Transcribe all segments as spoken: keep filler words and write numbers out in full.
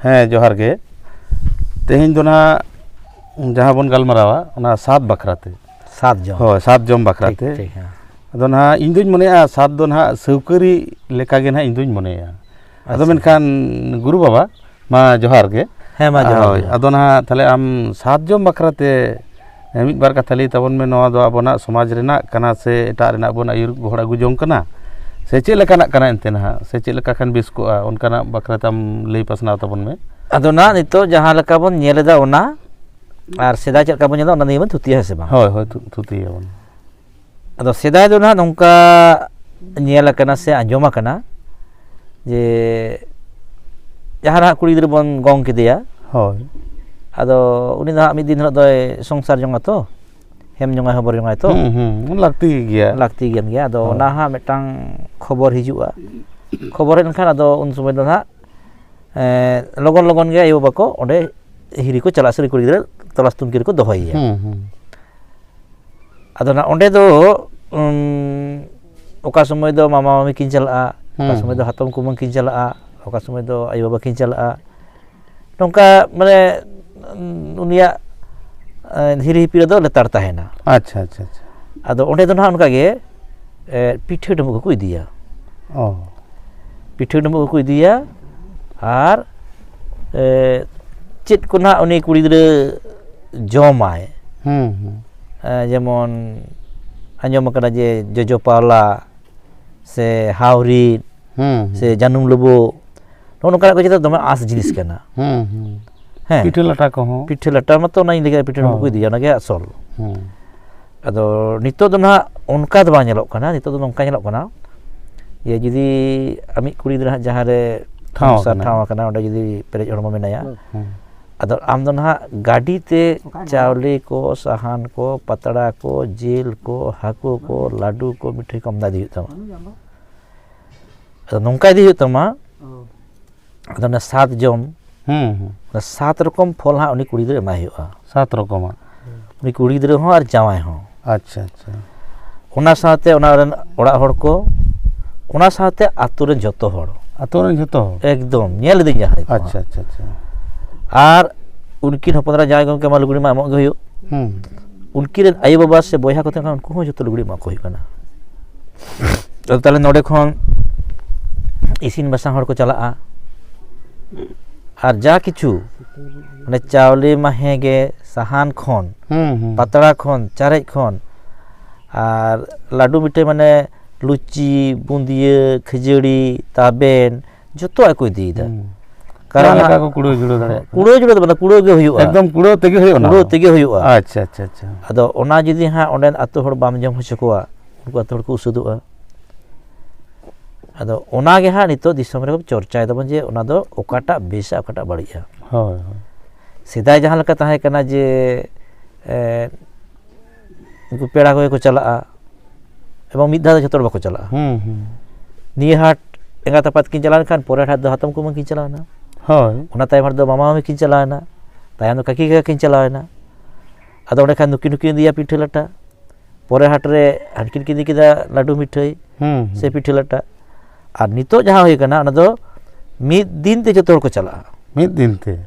ᱦᱮᱸ, ᱡᱚᱦᱟᱨ ᱜᱮ᱾ ᱛᱮᱦᱮᱧ ᱫᱚ ᱱᱟᱦᱟᱜ ᱡᱟᱦᱟᱸ ᱵᱚᱱ ᱜᱟᱞᱢᱟᱨᱟᱣᱟ, ᱚᱱᱟ ᱥᱟᱛ ᱵᱟᱠᱷᱨᱟ ᱛᱮ᱾ ᱥᱟᱛ ᱡᱚᱢ᱾ ᱦᱳᱭ, ᱥᱟᱛ ᱡᱚᱢ ᱵᱟᱠᱷᱨᱟ ᱴᱷᱤᱠ, ᱛᱮ᱾ ᱴᱷᱤᱠ, ᱦᱮᱸ᱾ ᱟᱫᱚ ᱱᱟᱦᱟᱜ ᱤᱧ ᱫᱩᱧ ᱢᱚᱱᱮᱭᱟ, ᱥᱟᱛ ᱫᱚ ᱱᱟᱦᱟᱜ ᱥᱟᱹᱣᱠᱟᱹᱨᱤ ᱞᱮᱠᱟ ᱜᱮ ᱱᱟᱦᱟᱜ ᱤᱧ ᱫᱩᱧ ᱢᱚᱱᱮᱭᱟ᱾ ᱟᱫᱚ ᱟᱪᱪᱷᱟ᱾ ᱢᱮᱱᱠᱷᱟᱱ ᱜᱩᱨᱩ ᱵᱟᱵᱟ, ᱢᱟ ᱡᱚᱦᱟᱨ ᱜᱮ᱾ ᱦᱮᱸ, ᱢᱟ ᱡᱚᱦᱟᱨ ᱦᱳᱭ, ᱜᱮ᱾ ᱟᱫᱚ ᱱᱟᱦᱟᱜ ᱛᱟᱦᱞᱮ ᱟᱢ ᱥᱟᱛ ᱡᱚᱢ ᱵᱟᱠᱷᱨᱟ ᱛᱮ ᱢᱤᱫ ᱵᱟᱨ ᱠᱟᱛᱷᱟ ᱞᱟᱹᱭ ᱛᱟᱵᱚᱱ ᱢᱮ, ᱱᱚᱣᱟ ᱫᱚ ᱟᱵᱚᱱᱟᱜ ᱥᱚᱢᱟᱡᱽ ᱨᱮᱱᱟᱜ ᱠᱟᱱᱟ ᱥᱮ ᱮᱴᱟᱜ ᱨᱮᱱᱟᱜ ᱵᱚᱱ ᱟᱹᱭᱩᱨ ᱜᱚᱦᱚᱲ ᱟᱹᱜᱩ ᱡᱚᱝ ᱠᱟᱱᱟ, ᱥᱮ ᱪᱮᱫ ᱞᱮᱠᱟᱱᱟᱜ ᱠᱟᱱᱟ ᱮᱱᱛᱮ ᱱᱟᱦᱟᱜ, ᱥᱮ ᱪᱮᱫ ᱞᱮᱠᱟ ᱠᱷᱟᱱ ᱵᱮᱥ ᱠᱚᱜᱼᱟ, ᱚᱱᱠᱟᱱᱟᱜ ᱵᱟᱠᱷᱨᱟ ᱛᱮ ᱟᱢ ᱞᱟᱹᱭ ᱯᱟᱥᱱᱟᱣ ᱛᱟᱵᱚᱱ ᱢᱮ᱾ ᱟᱫᱚ ᱱᱟᱦᱟᱜ ᱱᱤᱛᱚᱜ ᱡᱟᱦᱟᱸ ᱞᱮᱠᱟ ᱵᱚᱱ ᱧᱮᱞ ᱮᱫᱟ ᱚᱱᱟ, ᱟᱨ ᱥᱮᱫᱟᱭ ᱪᱮᱫ ᱞᱮᱠᱟ ᱵᱚᱱ ᱧᱮᱞ ᱮᱫᱟ ᱚᱱᱟ ᱱᱤᱭᱮ ᱵᱚᱱ ᱛᱷᱩᱛᱤᱭᱟ, ᱦᱮᱸ ᱥᱮ ᱵᱟᱝ? ᱦᱳᱭ, ᱦᱳᱭ, ᱛᱷᱩ-, ᱛᱷᱩᱛᱤᱭᱟᱵᱚᱱ᱾ ᱟᱫᱚ ᱥᱮᱫᱟᱭ ᱫᱚ ᱱᱟᱦᱟᱜ ᱱᱚᱝᱠᱟ ᱧᱮᱞ ᱟᱠᱟᱱᱟ ᱥᱮ ᱟᱸᱡᱚᱢ ᱟᱠᱟᱱᱟ ᱡᱮ ᱡᱟᱦᱟᱸ ᱱᱟᱦᱟᱜ ᱠᱩᱲᱤ ᱜᱤᱫᱽᱨᱟᱹ ᱵᱚᱱ ᱜᱚᱝ ᱠᱮᱫᱮᱭᱟ, ᱦᱳᱭ᱾ ᱟᱫᱚ ᱩᱱᱤ ᱫᱚ ᱦᱟᱸᱜ ᱢᱤᱫ ᱫᱤᱱ ᱦᱤᱞᱳᱜ ᱫᱚᱭ ᱥᱚᱝᱥᱟᱨ ᱡᱚᱝᱟ ᱛᱚ, ᱦᱮᱢ ᱡᱚᱝᱟᱭ, ᱦᱚᱵᱚᱨ ᱡᱚᱝᱟᱭ ᱛᱚ᱾ ᱦᱩᱸ, ᱦᱩᱸ, ᱞᱟᱹᱠᱛᱤ ᱜᱮᱭᱟ᱾ ᱞᱟᱹᱠᱛᱤ ᱠᱟᱱ ᱜᱮᱭᱟ᱾ ᱟᱫᱚ ᱦᱳᱭ᱾ ᱚᱱᱟ ᱦᱟᱸᱜ ᱢᱤᱫᱴᱟᱝ ᱠᱷᱚᱵᱚᱨ ᱦᱤᱡᱩᱜᱼᱟ᱾ ᱠᱷᱚᱵᱚᱨ ᱦᱮᱡ ᱞᱮᱱᱠᱷᱟᱱ ᱟᱫᱚ ᱩᱱ ᱥᱚᱢᱚᱭ ᱫᱚ ᱦᱟᱸᱜ, ᱮᱸ, ᱞᱚᱜᱚᱱ ᱞᱚᱜᱚᱱ ᱜᱮ ᱟᱭᱳ ᱵᱟᱵᱟ ᱠᱚ ᱚᱸᱰᱮ ᱦᱤᱨᱤ ᱠᱚ ᱪᱟᱞᱟᱜᱼᱟ, ᱥᱮ ᱠᱩᱲᱤ ᱜᱤᱫᱽᱨᱟᱹ ᱛᱚᱞᱟᱥ ᱛᱩᱱᱠᱷᱤ ᱨᱮᱠᱚ ᱫᱚᱦᱚᱭᱮᱭᱟ᱾ ᱦᱩᱸ, ᱦᱩᱸ᱾ ᱟᱫᱚ ᱱᱟᱜ ᱚᱸᱰᱮ ᱫᱚ, ᱩᱢ, ᱚᱠᱟ ᱥᱚᱢᱚᱭ ᱫᱚ ᱢᱟᱢᱟ ᱢᱟᱢᱤ ᱠᱤᱱ ᱪᱟᱞᱟᱜᱼᱟ, ᱚᱠᱟ ᱦᱩᱸ, ᱥᱚᱢᱚᱭ ᱫᱚ ᱦᱩᱸ᱾ ᱦᱟᱛᱚᱢ ᱠᱩᱢᱟᱹᱝ ᱠᱤᱱ ᱪᱟᱞᱟᱜᱼᱟ, ᱚᱠᱟ ᱥᱚᱢᱚᱭ ᱫᱚ ᱟᱭᱳ ᱵᱟᱵᱟ ᱠᱤᱱ ᱪᱟᱞᱟᱜᱼᱟ᱾ ᱱᱚᱝᱠᱟ ᱢᱟᱱᱮ, ᱩᱱᱤᱭᱟᱜ, ᱮᱸ, ᱦᱤᱨᱤ ᱦᱤᱯᱤᱲ ᱫᱚ ᱞᱮᱛᱟᱲ ᱛᱟᱦᱮᱱᱟ᱾ ᱟᱪᱪᱷᱟ, ᱟᱪᱪᱷᱟ, ᱟᱪᱪᱷᱟ᱾ ᱟᱫᱚ ᱚᱸᱰᱮ ᱫᱚ ᱱᱟᱦᱟᱜ ᱚᱱᱠᱟ ᱜᱮ, ᱮ, ᱯᱤᱴᱷᱟᱹ ᱰᱩᱸᱵᱩᱜ ᱠᱚᱠᱚ ᱤᱫᱤᱭᱟ᱾ ᱚ᱾ ᱯᱤᱴᱷᱟᱹ ᱰᱩᱸᱵᱩᱜ ᱠᱚᱠᱚ ᱤᱫᱤᱭᱟ ᱟᱨ, ᱮ, ᱪᱮᱫ ᱠᱚ ᱱᱟᱦᱟᱜ ᱩᱱᱤ ᱠᱩᱲᱤ ᱜᱤᱫᱽᱨᱟᱹ ᱡᱚᱢᱟᱭ᱾ ᱦᱩᱸ, ᱦᱩᱸ᱾ ᱮ, ᱡᱮᱢᱚᱱ ᱟᱸᱡᱚᱢ ᱟᱠᱟᱱᱟ ᱡᱮ ᱡᱚᱡᱚ ᱯᱟᱣᱞᱟ ᱥᱮ ᱦᱟᱣᱨᱤ ᱦᱩᱸ, ᱦᱩᱸ᱾ ᱥᱮ ᱡᱟᱹᱱᱩᱢ ᱞᱩᱵᱩᱜ, ᱱᱚᱜᱼᱚ ᱱᱚᱝᱠᱟᱱᱟᱜ ᱠᱚ ᱡᱚᱛᱚ ᱫᱚᱢᱮ ᱟᱸᱥ ᱡᱤᱱᱤᱥ ᱠᱟᱱᱟ᱾ ᱦᱩᱸ, ᱦᱩᱸ᱾ ᱦᱮᱸ᱾ ᱯᱤᱴᱷᱟᱹ ᱞᱟᱴᱷᱟ ᱠᱚᱦᱚᱸ᱾ ᱯᱤᱴᱷᱟᱹ ᱞᱟᱴᱷᱟ ᱢᱟᱛᱚ ᱚᱱᱟ ᱤᱧ ᱞᱟᱹᱭ ᱠᱮᱫ, ᱯᱤᱴᱷᱟᱹ ᱰᱩᱸᱵᱩᱜ ᱠᱚ ᱦᱳᱭ᱾ ᱤᱫᱤᱭᱟ, ᱚᱱᱟ ᱜᱮ ᱟᱥᱚᱞ᱾ ᱦᱩᱸ᱾ ᱟᱫᱚ ᱱᱤᱛᱚᱜ ᱫᱚ ᱱᱟᱦᱟᱜ ᱚᱱᱠᱟ ᱫᱚ ᱵᱟᱝ ᱧᱮᱞᱚᱜ ᱠᱟᱱᱟ, ᱱᱤᱛᱚᱜ ᱫᱚ ᱱᱚᱝᱠᱟ ᱧᱮᱞᱚᱜ ᱠᱟᱱᱟ ᱡᱮ ᱡᱩᱫᱤ ᱟᱢᱤᱡ ᱠᱩᱲᱤ ᱜᱤᱫᱽᱨᱟᱹ ᱦᱟᱸᱜ ᱡᱟᱦᱟᱸ ᱨᱮ ᱴᱷᱟᱶ ᱥᱚᱝᱥᱟᱨ ᱟᱠᱟᱱᱟᱭ᱾ ᱴᱷᱟᱶ ᱟᱠᱟᱱᱟ, ᱚᱸᱰᱮ ᱡᱩᱫᱤ ᱯᱮᱨᱮᱡ ᱦᱚᱲᱢᱚ ᱢᱮᱱᱟᱭᱟ, ᱦᱩᱸ᱾ ᱟᱫᱚ ᱟᱢ ᱫᱚ ᱱᱟᱦᱟᱜ ᱜᱟᱹᱰᱤ ᱛᱮ ᱪᱟᱣᱞᱮ ᱠᱚ, ᱥᱟᱦᱟᱱ ᱠᱚ, ᱯᱟᱛᱲᱟ ᱠᱚ, ᱡᱤᱞ ᱠᱚ, ᱦᱟᱹᱠᱩ ᱠᱚ, ᱞᱟᱹᱰᱩ ᱠᱚ, ᱢᱤᱴᱷᱟᱹᱭ ᱠᱚ ᱟᱢᱫᱟ ᱤᱫᱤ ᱦᱩᱭᱩᱜ ᱛᱟᱢᱟ᱾ ᱟᱫᱚ ᱱᱚᱝᱠᱟ ᱤᱫᱤ ᱦᱩᱭᱩᱜ ᱛᱟᱢᱟ, ᱟᱫᱚ ᱚᱱᱟ ᱥᱟᱛ ᱡᱚᱢ, ᱦᱩᱸ, ᱦᱩᱸ᱾ ᱚᱱᱟ ᱥᱟᱛ ᱨᱚᱠᱚᱢ ᱯᱷᱚᱞ ᱦᱟᱸᱜ ᱩᱱᱤ ᱠᱩᱲᱤ ᱜᱤᱫᱽᱨᱟᱹ ᱮᱢᱟᱭ ᱦᱩᱭᱩᱜᱼᱟ᱾ ᱥᱟᱛ ᱨᱚᱠᱚᱢᱟᱜ᱾ ᱩᱱᱤ ᱠᱩᱲᱤ ᱜᱤᱫᱽᱨᱟᱹ ᱦᱚᱸ ᱟᱨ ᱡᱟᱶᱟᱭ ᱦᱚᱸ᱾ ᱟᱪᱪᱷᱟ, ᱟᱪᱪᱷᱟ᱾ ᱚᱱᱟ ᱥᱟᱶᱛᱮ ᱚᱱᱟ ᱨᱮᱱ ᱚᱲᱟᱜ ᱦᱚᱲ ᱠᱚ, ᱚᱱᱟ ᱥᱟᱶᱛᱮ ᱟᱛᱳ ᱨᱮᱱ ᱡᱚᱛᱚ ᱦᱚᱲ᱾ ᱟᱹᱛᱩ ᱨᱮᱱ ᱡᱷᱚᱛᱚ ᱦᱚᱲ? ᱮᱠᱫᱚᱢ, ᱧᱮᱞ ᱤᱫᱟᱹᱧ ᱡᱟᱦᱟᱸᱭ ᱠᱚ᱾ ᱟᱪᱪᱷᱟ, ᱟᱪᱪᱷᱟ, ᱟᱪᱪᱷᱟ᱾ ᱟᱨ ᱩᱱᱠᱤᱱ ᱦᱚᱯᱚᱱ ᱮᱨᱟ ᱡᱟᱶᱟᱭ ᱜᱚᱢᱠᱮ ᱢᱟ ᱞᱩᱜᱽᱲᱤ ᱢᱟ ᱮᱢᱚᱜ ᱜᱮ ᱦᱩᱭᱩᱜ᱾ ᱦᱩᱸ᱾ ᱩᱱᱠᱤᱱ ᱨᱮᱱ ᱟᱭᱳᱼᱵᱟᱵᱟ ᱥᱮ ᱵᱚᱭᱦᱟ ᱠᱚ ᱛᱟᱦᱮᱸ ᱠᱷᱟᱱ ᱩᱱᱠᱩ ᱦᱚᱸ ᱡᱚᱛᱚ ᱞᱩᱜᱽᱲᱤ ᱮᱢᱟ ᱠᱚ ᱦᱩᱭᱩᱜ ᱠᱟᱱᱟ᱾ ᱟᱫᱚ ᱛᱟᱦᱚᱞᱮ ᱱᱚᱰᱮ ᱠᱷᱚᱱ ᱤᱥᱤᱱ ᱵᱟᱥᱟᱝ ᱦᱚᱲ ᱠᱚ ᱪᱟᱞᱟᱜᱼᱟ, ᱟᱨ ᱡᱟ ᱠᱤᱪᱷᱩ ᱢᱟᱱᱮ ᱪᱟᱣᱞᱮ ᱢᱟ ᱦᱮᱸ ᱜᱮ, ᱥᱟᱦᱟᱱ ᱠᱷᱚᱱ, ᱦᱩᱸ, ᱦᱩᱸ᱾ ᱯᱟᱛᱲᱟ ᱠᱷᱚᱱ, ᱪᱟᱨᱮᱡ ᱠᱷᱚᱱ, ᱟᱨ ᱞᱟᱹᱰᱩ ᱢᱤᱴᱷᱟᱹᱭ ᱢᱟᱱᱮ ᱞᱩᱪᱤ, ᱵᱩᱸᱫᱤᱭᱟᱹ, ᱠᱷᱟᱹᱡᱟᱹᱲᱤ, ᱛᱟᱵᱮᱱ, ᱡᱚᱛᱚᱣᱟᱜ ᱠᱚ ᱤᱫᱤᱭᱮᱫᱟ᱾ ᱦᱩᱸ᱾ ᱠᱟᱨᱚᱱ ᱡᱟᱦᱟᱸ ᱞᱮᱠᱟ ᱦᱟᱸᱜ ᱠᱚ ᱠᱩᱲᱟᱹᱣ ᱡᱩᱲᱟᱹᱣ ᱫᱟᱲᱮᱭᱟᱜ ᱠᱟᱱᱟ᱾ ᱠᱩᱲᱟᱹᱣ ᱡᱩᱲᱟᱹᱣ ᱫᱚ ᱵᱟᱝ, ᱠᱩᱲᱟᱹᱣ ᱜᱮ ᱦᱩᱭᱩᱜᱼᱟ᱾ ᱮᱠᱫᱚᱢ ᱠᱩᱲᱟᱹᱣ ᱛᱮᱜᱮ ᱦᱩᱭᱩᱜᱼᱟ ᱚᱱᱟ ᱠᱩᱲᱟᱹᱣ ᱫᱚ᱾ ᱛᱮᱜᱮ ᱦᱩᱭᱩᱜᱼᱟ᱾ ᱟᱪᱪᱷᱟ, ᱟᱪᱪᱷᱟ, ᱟᱪᱪᱷᱟ᱾ ᱟᱫᱚ ᱚᱱᱟ ᱡᱩᱫᱤ ᱦᱟᱸᱜ ᱚᱸᱰᱮᱱ ᱟᱹᱛᱩ ᱦᱚᱲ ᱵᱟᱢ ᱡᱚᱢ ᱦᱚᱪᱚ ᱠᱚᱣᱟ, ᱩᱱᱠᱩ ᱟᱹᱛᱩ ᱦᱚᱲ ᱠᱚ ᱩᱥᱟᱹᱫᱚᱜᱼᱟ᱾ ᱟᱫᱚ ᱚᱱᱟ ᱜᱮ ᱦᱟᱸᱜ ᱱᱤᱛᱚᱜ ᱫᱤᱥᱚᱢ ᱨᱮ ᱪᱚᱨᱪᱟᱭ ᱫᱟᱵᱚᱱ ᱡᱮ ᱚᱱᱟ ᱫᱚ ᱚᱠᱟᱴᱟᱜ ᱵᱮᱥᱟ, ᱚᱠᱟᱴᱟᱜ ᱵᱟᱹᱲᱤᱡᱼᱟ᱾ ᱦᱳᱭ, ᱦᱳᱭ᱾ ᱥᱮᱫᱟᱭ ᱡᱟᱦᱟᱸ ᱞᱮᱠᱟ ᱛᱟᱦᱮᱸ ᱠᱟᱱᱟ ᱡᱮ, ᱮ, ᱩᱱᱠᱩ ᱯᱮᱲᱟ ᱠᱚᱜᱮ ᱠᱚ ᱪᱟᱞᱟᱜᱼᱟ, ᱮᱵᱚᱝ ᱢᱤᱫ ᱫᱷᱟᱣ ᱫᱚ ᱡᱷᱚᱛᱚ ᱦᱚᱲ ᱵᱟᱠᱚ ᱪᱟᱞᱟᱜᱼᱟ᱾ ᱦᱩᱸ, ᱦᱩᱸ᱾ ᱱᱤᱭᱟᱹ ᱦᱟᱴ ᱮᱸᱜᱟᱛ ᱟᱯᱟᱛ ᱠᱤᱱ ᱪᱟᱞᱟᱣ ᱞᱮᱱᱠᱷᱟᱱ, ᱯᱚᱨᱮᱨ ᱦᱟᱴ ᱫᱚ ᱦᱟᱛᱚᱢ ᱠᱩᱢᱟᱹᱝ ᱠᱤᱱ ᱪᱟᱞᱟᱣ ᱮᱱᱟ᱾ ᱦᱳᱭ᱾ ᱚᱱᱟ ᱛᱟᱭᱚᱢ ᱦᱟᱴ ᱫᱚ ᱢᱟᱢᱟ ᱢᱟᱢᱤ ᱠᱤᱱ ᱪᱟᱞᱟᱣ ᱮᱱᱟ᱾ ᱛᱟᱭᱚᱢ ᱫᱚ ᱠᱟᱠᱤ ᱠᱟᱠᱟ ᱠᱤᱱ ᱪᱟᱞᱟᱣ ᱮᱱᱟ᱾ ᱟᱫᱚ ᱚᱸᱰᱮ ᱠᱷᱟᱱ ᱱᱩᱠᱤᱱ ᱱᱩᱠᱤᱱ ᱤᱫᱤᱭᱟ ᱯᱤᱴᱷᱟᱹ ᱞᱟᱴᱷᱟ᱾ ᱯᱚᱨᱮ ᱦᱟᱴ ᱨᱮ ᱦᱟᱱᱠᱤᱱ ᱠᱤᱱ ᱤᱫᱤ ᱠᱮᱫᱟ ᱞᱟᱹᱰᱩ ᱢᱤᱴᱷᱟᱹᱭ ᱦᱩᱸ, ᱦᱩᱸ᱾ ᱥᱮ ᱯᱤᱴᱷᱟᱹ ᱞᱟᱴᱷᱟ᱾ ᱟᱨ ᱱᱤᱛᱚᱜ ᱡᱟᱦᱟᱸ ᱦᱩᱭ ᱠᱟᱱᱟ, ᱚᱱᱟ ᱫᱚ ᱢᱤᱫ ᱫᱤᱱ ᱛᱮ ᱡᱚᱛᱚ ᱦᱚᱲ ᱠᱚ ᱪᱟᱞᱟᱜᱼᱟ᱾ ᱢᱤᱫ ᱫᱤᱱ ᱛᱮ?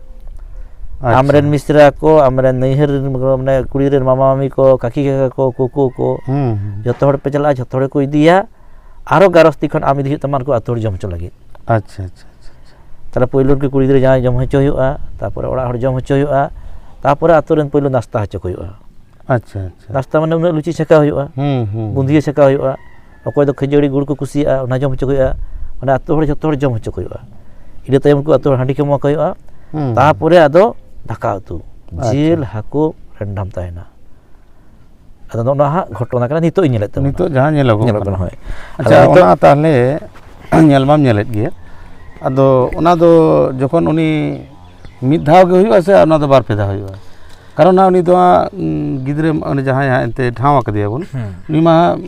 ᱟᱪᱪᱷᱟ᱾ ᱟᱢᱨᱮᱱ ᱢᱤᱥᱨᱟ ᱠᱚ, ᱟᱢᱨᱮᱱ ᱱᱟᱹᱭᱦᱟᱹᱨ ᱨᱮᱱ, ᱢᱟᱱᱮ ᱠᱩᱲᱤ ᱨᱮᱱ ᱢᱟᱢᱟ ᱢᱟᱢᱤ ᱠᱚ, ᱠᱟᱠᱤ ᱠᱟᱠᱟ ᱠᱚ, ᱠᱩᱠᱩ ᱠᱚ, ᱦᱩᱸ, ᱦᱩᱸ᱾ ᱡᱚᱛᱚ ᱦᱚᱲ ᱯᱮ ᱪᱟᱞᱟᱜᱼᱟ, ᱡᱚᱛᱚ ᱦᱚᱲ ᱠᱚ ᱤᱫᱤᱭᱟ᱾ ᱟᱨᱚ ᱜᱟᱨᱚᱥᱛᱤ ᱠᱷᱚᱱ ᱟᱢ ᱤᱫᱤ ᱦᱩᱭᱩᱜ ᱛᱟᱢᱟ ᱩᱱᱠᱩ ᱟᱹᱛᱩ ᱦᱚᱲ ᱡᱚᱢ ᱦᱚᱪᱚ ᱞᱟᱹᱜᱤᱫ᱾ ᱟᱪᱪᱷᱟ, ᱟᱪᱪᱷᱟ, ᱟᱪᱪᱷᱟ, ᱟᱪᱪᱷᱟ᱾ ᱛᱟᱦᱞᱮ ᱯᱳᱭᱞᱳ ᱩᱱᱠᱩ ᱠᱩᱲᱤ ᱜᱤᱫᱽᱨᱟᱹ ᱡᱟᱶᱟᱭ ᱡᱚᱢ ᱦᱚᱪᱚ ᱦᱩᱭᱩᱜᱼᱟ, ᱛᱟᱨᱯᱚᱨᱮ ᱚᱲᱟᱜ ᱦᱚᱲ ᱡᱚᱢ ᱦᱚᱪᱚ ᱦᱩᱭᱩᱜᱼᱟ, ᱛᱟᱨᱯᱚᱨᱮ ᱟᱹᱛᱩ ᱨᱮᱱ ᱯᱳᱭᱞᱳ ᱱᱟᱥᱛᱟ ᱦᱚᱪᱚ ᱠᱚ ᱦᱩᱭᱩᱜᱼᱟ᱾ ᱟᱪᱪᱷᱟ, ᱟᱪᱪᱷᱟ᱾ ᱱᱟᱥᱛᱟ ᱢᱟᱱᱮ ᱩᱱᱟᱹᱜ ᱞᱩᱪᱤ ᱪᱷᱟᱸᱠᱟᱣ ᱦᱩᱭᱩᱜᱼᱟ, ᱦᱩᱸ, ᱦᱩᱸ᱾ ᱵᱩᱸᱫᱤᱭᱟᱹ ᱪᱷᱟᱸᱠᱟᱣ ᱦᱩᱭᱩᱜᱼᱟ, ᱚᱠᱚᱭ ᱫᱚ ᱠᱷᱟᱹᱡᱟᱹᱲᱤ ᱜᱩᱲ ᱠᱚ ᱠᱩᱥᱤᱭᱟᱜᱼᱟ, ᱚᱱᱟ ᱡᱚᱢ ᱦᱚᱪᱚ ᱠᱚ ᱦᱩᱭᱩᱜᱼᱟ᱾ ᱢᱟᱱᱮ ᱟᱹᱛᱩ ᱦᱚᱲ ᱡᱚᱛᱚ ᱦᱚᱲ ᱡᱚᱢ ᱦᱚᱪᱚ ᱠᱚ ᱦᱩᱭᱩᱜᱼᱟ᱾ ᱤᱱᱟᱹ ᱛᱟᱭᱚᱢ ᱩᱱᱠᱩ ᱟᱹᱛᱩ ᱦᱚᱲ ᱦᱟᱺᱰᱤ ᱠᱚ ᱮᱢᱟ ᱠᱚ ᱦᱩᱭᱩᱜᱼᱟ᱾ ᱦᱩᱸ᱾ ᱛᱟᱨᱯᱚᱨᱮ ᱟᱫᱚ ᱫᱟᱠᱟ ᱩᱛᱩ, ᱟᱪᱪᱷᱟ᱾ ᱡᱤᱞ, ᱦᱟᱹᱠᱩ, ᱨᱮᱱᱰᱟᱢ ᱛᱟᱦᱮᱱᱟ᱾ ᱟᱫᱚ ᱱᱚᱜᱼᱚ ᱱᱚᱣᱟ ᱦᱟᱸᱜ ᱜᱷᱚᱴᱚᱱᱟ ᱠᱟᱱᱟ, ᱱᱤᱛᱚᱜ ᱤᱧ ᱧᱮᱞᱮᱫ ᱛᱟᱵᱚᱱᱟ᱾ ᱱᱤᱛᱚᱜ ᱡᱟᱦᱟᱸ ᱧᱮᱞᱚᱜᱚᱜ ᱧᱮᱞᱚᱜ ᱠᱟᱱᱟ᱾ ᱠᱟᱱᱟ, ᱦᱳᱭ᱾ ᱟᱪᱪᱷᱟ, ᱟᱫᱚ ᱱᱤᱛᱚᱜ ᱚᱱᱟ ᱛᱟᱦᱞᱮ ᱧᱮᱞ ᱢᱟᱢ ᱧᱮᱞᱮᱫ ᱜᱮᱭᱟ, ᱟᱫᱚ ᱚᱱᱟ ᱫᱚ ᱡᱚᱠᱷᱚᱱ ᱩᱱᱤ ᱢᱤᱫ ᱫᱷᱟᱣ ᱜᱮ ᱦᱩᱭᱩᱜᱼᱟ ᱥᱮ ᱚᱱᱟ ᱫᱚ ᱵᱟᱨ ᱯᱮ ᱫᱷᱟᱣ ᱦᱩᱭᱩᱜᱼᱟ? ᱠᱟᱨᱚᱱ ᱦᱟᱸᱜ ᱩᱱᱤ ᱫᱚ ᱦᱟᱸᱜ, ᱩᱸ, ᱜᱤᱫᱽᱨᱟᱹ, ᱩᱱᱤ ᱡᱟᱦᱟᱸᱭ ᱦᱟᱸᱜ ᱮᱱᱛᱮ ᱴᱷᱟᱶ ᱟᱠᱟᱫᱮᱭᱟ ᱵᱚᱱ, ᱦᱩᱸ᱾ ᱩᱱᱤ ᱢᱟ ᱦᱟᱸᱜ,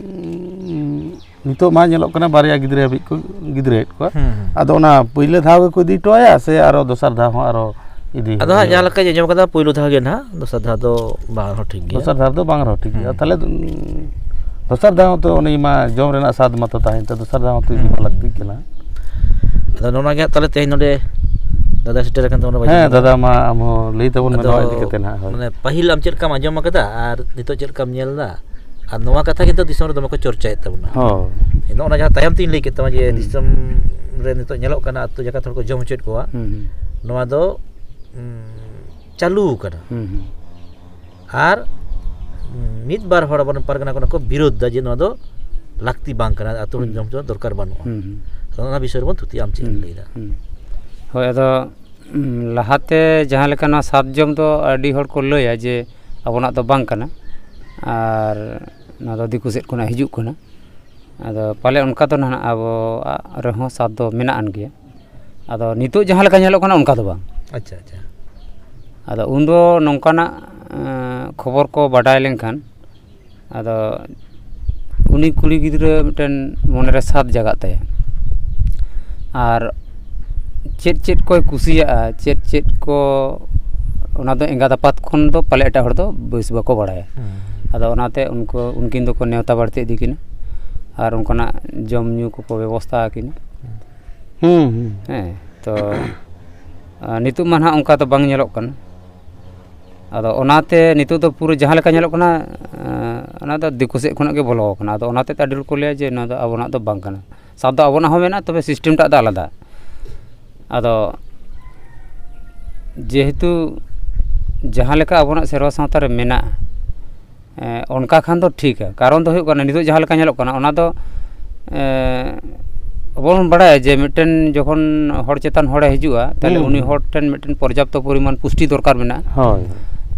ᱩᱸ, ᱱᱤᱛᱚᱜ ᱢᱟ ᱧᱮᱞᱚᱜ ᱠᱟᱱᱟ ᱵᱟᱨᱭᱟ ᱜᱤᱫᱽᱨᱟᱹ ᱦᱟᱹᱵᱤᱡ ᱠᱚ ᱜᱤᱫᱽᱨᱟᱹᱭᱮᱫ ᱠᱚᱣᱟ᱾ ᱦᱩᱸ, ᱦᱩᱸ᱾ ᱟᱫᱚ ᱚᱱᱟ ᱯᱳᱭᱞᱳ ᱫᱷᱟᱣ ᱜᱮᱠᱚ ᱤᱫᱤ ᱦᱚᱴᱚ ᱟᱭᱟ ᱥᱮ ᱟᱨᱚ ᱫᱚᱥᱟᱨ ᱫᱷᱟᱣ ᱦᱚᱸ ᱟᱨᱚ ᱤᱫᱤ ᱟᱫᱚ ᱦᱟᱸᱜ ᱦᱩᱭᱩᱜᱼᱟ? ᱡᱟᱦᱟᱸ ᱞᱮᱠᱟᱧ ᱟᱸᱡᱚᱢ ᱠᱟᱫᱟ, ᱯᱳᱭᱞᱳ ᱫᱷᱟᱣ ᱜᱮ ᱱᱟᱦᱟᱜ, ᱫᱚᱥᱟᱨ ᱫᱷᱟᱣ ᱫᱚ ᱵᱟᱝ ᱨᱮᱦᱚᱸ ᱴᱷᱤᱠ ᱜᱮᱭᱟ᱾ ᱫᱚᱥᱟᱨ ᱫᱷᱟᱣ ᱫᱚ ᱵᱟᱝ ᱨᱮᱦᱚᱸ ᱴᱷᱤᱠ ᱜᱮᱭᱟ᱾ ᱦᱩᱸ᱾ ᱛᱟᱦᱞᱮ, ᱩᱸ, ᱫᱚᱥᱟᱨ ᱫᱷᱟᱣ ᱦᱚᱸᱛᱚ ᱩᱱᱤ ᱢᱟ ᱡᱚᱢ ᱨᱮᱱᱟᱜ ᱥᱟᱫ ᱢᱟᱛᱚ ᱛᱟᱦᱮᱸᱭᱮᱱ ᱛᱟᱭᱟ, ᱫᱚᱥᱟᱨ ᱫᱷᱟᱣ ᱦᱚᱸᱛᱚ ᱤᱫᱤ ᱢᱟ ᱦᱩᱸ᱾ ᱞᱟᱹᱠᱛᱤᱜ ᱠᱟᱱᱟ᱾ ᱟᱫᱚ ᱱᱚᱜᱼᱚ ᱱᱚᱣᱟ ᱜᱮ ᱦᱟᱸᱜ ᱛᱟᱦᱚᱞᱮ ᱛᱮᱦᱮᱧ ᱱᱚᱰᱮ ᱫᱟᱫᱟ ᱥᱮᱴᱮᱨ ᱟᱠᱟᱱ ᱛᱟᱵᱚᱱᱟ ᱵᱟᱡᱟᱨ ᱦᱮᱸ ᱨᱮ᱾ ᱫᱟᱫᱟ, ᱢᱟ ᱟᱢ ᱦᱚᱸ ᱞᱟᱹᱭ ᱛᱟᱵᱚᱱ ᱢᱮ ᱟᱫᱚ ᱱᱚᱣᱟ ᱤᱫᱤ ᱠᱟᱛᱮ ᱱᱟᱦᱟᱜ, ᱦᱳᱭ᱾ ᱢᱟᱱᱮ ᱯᱟᱹᱦᱤᱞ ᱟᱢ ᱪᱮᱫ ᱞᱮᱠᱟᱢ ᱟᱸᱡᱚᱢ ᱟᱠᱟᱫᱟ ᱟᱨ ᱱᱤᱛᱚᱜ ᱪᱮᱫ ᱞᱮᱠᱟᱢ ᱧᱮᱞ ᱮᱫᱟ, ᱟᱨ ᱱᱚᱣᱟ ᱠᱟᱛᱷᱟ ᱜᱮ ᱱᱤᱛᱚᱜ ᱫᱤᱥᱚᱢ ᱨᱮ ᱫᱚᱢᱮ ᱠᱚ ᱪᱚᱨᱪᱟᱭᱮᱫ ᱛᱟᱵᱚᱱᱟ᱾ ᱦᱳᱭ᱾ ᱱᱚᱜᱼᱚ ᱱᱟ ᱡᱟᱦᱟᱸ ᱛᱟᱭᱚᱢ ᱛᱤᱧ ᱞᱟᱹᱭ ᱠᱮᱫ ᱛᱟᱢᱟ ᱡᱮ ᱦᱩᱸ᱾ ᱫᱤᱥᱚᱢ ᱨᱮ ᱱᱤᱛᱚᱜ ᱧᱮᱞᱚᱜ ᱠᱟᱱᱟ ᱟᱹᱛᱩ ᱡᱟᱠᱟᱛ ᱦᱚᱲ ᱠᱚ ᱡᱚᱢ ᱦᱚᱪᱚᱭᱮᱫ ᱠᱚᱣᱟ, ᱦᱩᱸ, ᱦᱩᱸ᱾ ᱱᱚᱣᱟ ᱫᱚ, ᱩᱸ, ᱪᱟᱹᱞᱩ ᱟᱠᱟᱱᱟ᱾ ᱦᱩᱸ, ᱦᱩᱸ᱾ ᱟᱨ ᱢᱤᱫ ᱵᱟᱨ ᱦᱚᱲ ᱟᱵᱚᱨᱮᱱ ᱯᱟᱨᱜᱟᱱᱟ ᱠᱚ ᱚᱱᱟ ᱠᱚ ᱵᱤᱨᱳᱫᱷ ᱫᱟ ᱡᱮ ᱱᱚᱣᱟ ᱫᱚ ᱞᱟᱹᱠᱛᱤ ᱵᱟᱝ ᱠᱟᱱᱟ, ᱟᱹᱛᱩ ᱦᱚᱲ ᱦᱩᱸ᱾ ᱡᱚᱢ ᱦᱚᱪᱚ ᱫᱚᱨᱠᱟᱨ ᱵᱟᱹᱱᱩᱜᱼᱟ᱾ ᱦᱩᱸ, ᱦᱩᱸ᱾ ᱟᱫᱚ ᱚᱱᱟ ᱵᱤᱥᱚᱭ ᱨᱮᱵᱚᱱ ᱛᱷᱩᱛᱤᱭᱟ, ᱟᱢ ᱪᱮᱫ ᱮᱢ ᱦᱩᱸ, ᱞᱟᱹᱭᱫᱟ? ᱦᱩᱸ᱾ ᱦᱳᱭ, ᱟᱫᱚ, ᱩᱸ, ᱞᱟᱦᱟᱛᱮ ᱡᱟᱦᱟᱸ ᱞᱮᱠᱟ ᱱᱚᱣᱟ ᱥᱟᱛ ᱡᱚᱢ ᱫᱚ ᱟᱹᱰᱤ ᱦᱚᱲ ᱠᱚ ᱞᱟᱹᱭᱟ ᱡᱮ ᱟᱵᱚᱱᱟᱜ ᱫᱚ ᱵᱟᱝ ᱠᱟᱱᱟ, ᱟᱨ ᱱᱚᱣᱟ ᱫᱚ ᱫᱤᱠᱩ ᱥᱮᱫ ᱠᱷᱚᱱᱟᱜ ᱦᱤᱡᱩᱜ ᱠᱟᱱᱟ᱾ ᱟᱫᱚ ᱯᱟᱞᱮ ᱚᱱᱠᱟ ᱫᱚ ᱱᱟᱦᱟᱜ ᱟᱵᱚᱣᱟᱜ ᱨᱮᱦᱚᱸ ᱥᱟᱛ ᱫᱚ ᱢᱮᱱᱟᱜ ᱟᱱ ᱜᱮᱭᱟ᱾ ᱟᱫᱚ ᱱᱤᱛᱚᱜ ᱡᱟᱦᱟᱸ ᱞᱮᱠᱟ ᱧᱮᱞᱚᱜ ᱠᱟᱱᱟ ᱚᱱᱠᱟ ᱫᱚ ᱵᱟᱝ᱾ ᱟᱪᱪᱷᱟ, ᱟᱪᱪᱷᱟ᱾ ᱟᱫᱚ ᱩᱱᱫᱚ ᱱᱚᱝᱠᱟᱱᱟᱜ, ᱮᱸ, ᱠᱷᱚᱵᱚᱨ ᱠᱚ ᱵᱟᱰᱟᱭ ᱞᱮᱱᱠᱷᱟᱱ, ᱟᱫᱚ ᱩᱱᱤ ᱠᱩᱲᱤ ᱜᱤᱫᱽᱨᱟᱹ ᱢᱤᱫᱴᱮᱱ ᱢᱚᱱᱮᱨᱮ ᱥᱟᱫ ᱡᱟᱜᱟᱜ ᱛᱟᱭᱟ᱾ ᱟᱨ ᱪᱮᱫ ᱪᱮᱫ ᱠᱚᱭ ᱠᱩᱥᱤᱭᱟᱜᱼᱟ, ᱪᱮᱫ ᱪᱮᱫ ᱠᱚ, ᱚᱱᱟ ᱫᱚ ᱮᱸᱜᱟᱛ ᱟᱯᱟᱛ ᱠᱷᱚᱱ ᱫᱚ ᱯᱟᱞᱮ ᱮᱴᱟᱜ ᱦᱚᱲ ᱫᱚ ᱵᱮᱥ ᱵᱟᱠᱚ ᱵᱟᱲᱟᱭᱟ᱾ ᱦᱩᱸ᱾ ᱟᱫᱚ ᱚᱱᱟᱛᱮ ᱩᱱᱠᱩ, ᱩᱱᱠᱤᱱ ᱫᱚᱠᱚ ᱱᱮᱣᱛᱟ ᱵᱟᱹᱲᱛᱤ ᱤᱫᱤ ᱠᱤᱱᱟ ᱟᱨ ᱚᱱᱠᱟᱱᱟᱜ ᱡᱚᱢ ᱧᱩ ᱠᱚᱠᱚ ᱵᱮᱵᱚᱥᱛᱷᱟ ᱟᱹᱠᱤᱱᱟ᱾ ᱦᱩᱸ, ᱦᱩᱸ᱾ ᱦᱮᱸ, ᱛᱚ, ᱟᱨ ᱱᱤᱛᱚᱜ ᱢᱟ ᱱᱟᱦᱟᱜ ᱚᱱᱠᱟ ᱫᱚ ᱵᱟᱝ ᱧᱮᱞᱚᱜ ᱠᱟᱱᱟ᱾ ᱟᱫᱚ ᱚᱱᱟᱛᱮ ᱱᱤᱛᱚᱜ ᱫᱚ ᱯᱩᱨᱟᱹ ᱡᱟᱦᱟᱸ ᱞᱮᱠᱟ ᱧᱮᱞᱚᱜ ᱠᱟᱱᱟ, ᱮᱸ, ᱚᱱᱟ ᱫᱚ ᱫᱤᱠᱩ ᱥᱮᱫ ᱠᱷᱚᱱᱟᱜ ᱜᱮ ᱵᱚᱞᱚ ᱟᱠᱟᱱᱟ᱾ ᱟᱫᱚ ᱚᱱᱟᱛᱮ ᱟᱹᱰᱤ ᱦᱚᱲ ᱠᱚ ᱞᱟᱹᱭᱟ ᱡᱮ ᱱᱚᱣᱟ ᱫᱚ ᱟᱵᱚᱱᱟᱜ ᱫᱚ ᱵᱟᱝ ᱠᱟᱱᱟ᱾ ᱥᱟᱫ ᱫᱚ ᱟᱵᱚᱱᱟᱜ ᱦᱚᱸ ᱢᱮᱱᱟᱜᱼᱟ, ᱛᱚᱵᱮ system ᱴᱟᱜ ᱫᱚ ᱟᱞᱟᱫᱟ᱾ ᱟᱫᱚ ᱡᱮᱦᱮᱛᱩ ᱡᱟᱦᱟᱸ ᱞᱮᱠᱟ ᱟᱵᱚᱱᱟᱜ ᱥᱮᱨᱣᱟ ᱥᱟᱶᱛᱟ ᱨᱮ ᱢᱮᱱᱟᱜᱼᱟ, ᱮᱸ, ᱚᱱᱠᱟ ᱠᱷᱟᱱ ᱫᱚ ᱴᱷᱤᱠᱟ᱾ ᱠᱟᱨᱚᱱ ᱫᱚ ᱦᱩᱭᱩᱜ ᱠᱟᱱᱟ, ᱱᱤᱛᱚᱜ ᱡᱟᱦᱟᱸ ᱞᱮᱠᱟ ᱧᱮᱞᱚᱜ ᱠᱟᱱᱟ, ᱚᱱᱟ ᱫᱚ, ᱮᱸ, ᱟᱵᱚ ᱵᱚᱱ ᱵᱟᱲᱟᱭᱟ ᱡᱮ ᱢᱤᱫᱴᱮᱱ ᱡᱚᱠᱷᱚᱱ ᱦᱚᱲ ᱪᱮᱛᱟᱱ ᱦᱚᱲᱮ ᱦᱤᱡᱩᱜᱼᱟ, ᱛᱟᱦᱞᱮ ᱦᱩᱸ, ᱩᱱᱤ ᱦᱩᱸ᱾ ᱦᱚᱲ ᱴᱷᱮᱱ ᱢᱤᱫᱴᱮᱱ ᱯᱚᱨᱡᱟᱯᱛᱚ ᱯᱚᱨᱤᱢᱟᱱ ᱯᱩᱥᱴᱤ ᱫᱚᱨᱠᱟᱨ ᱢᱮᱱᱟᱜᱼᱟ᱾ ᱦᱳᱭ᱾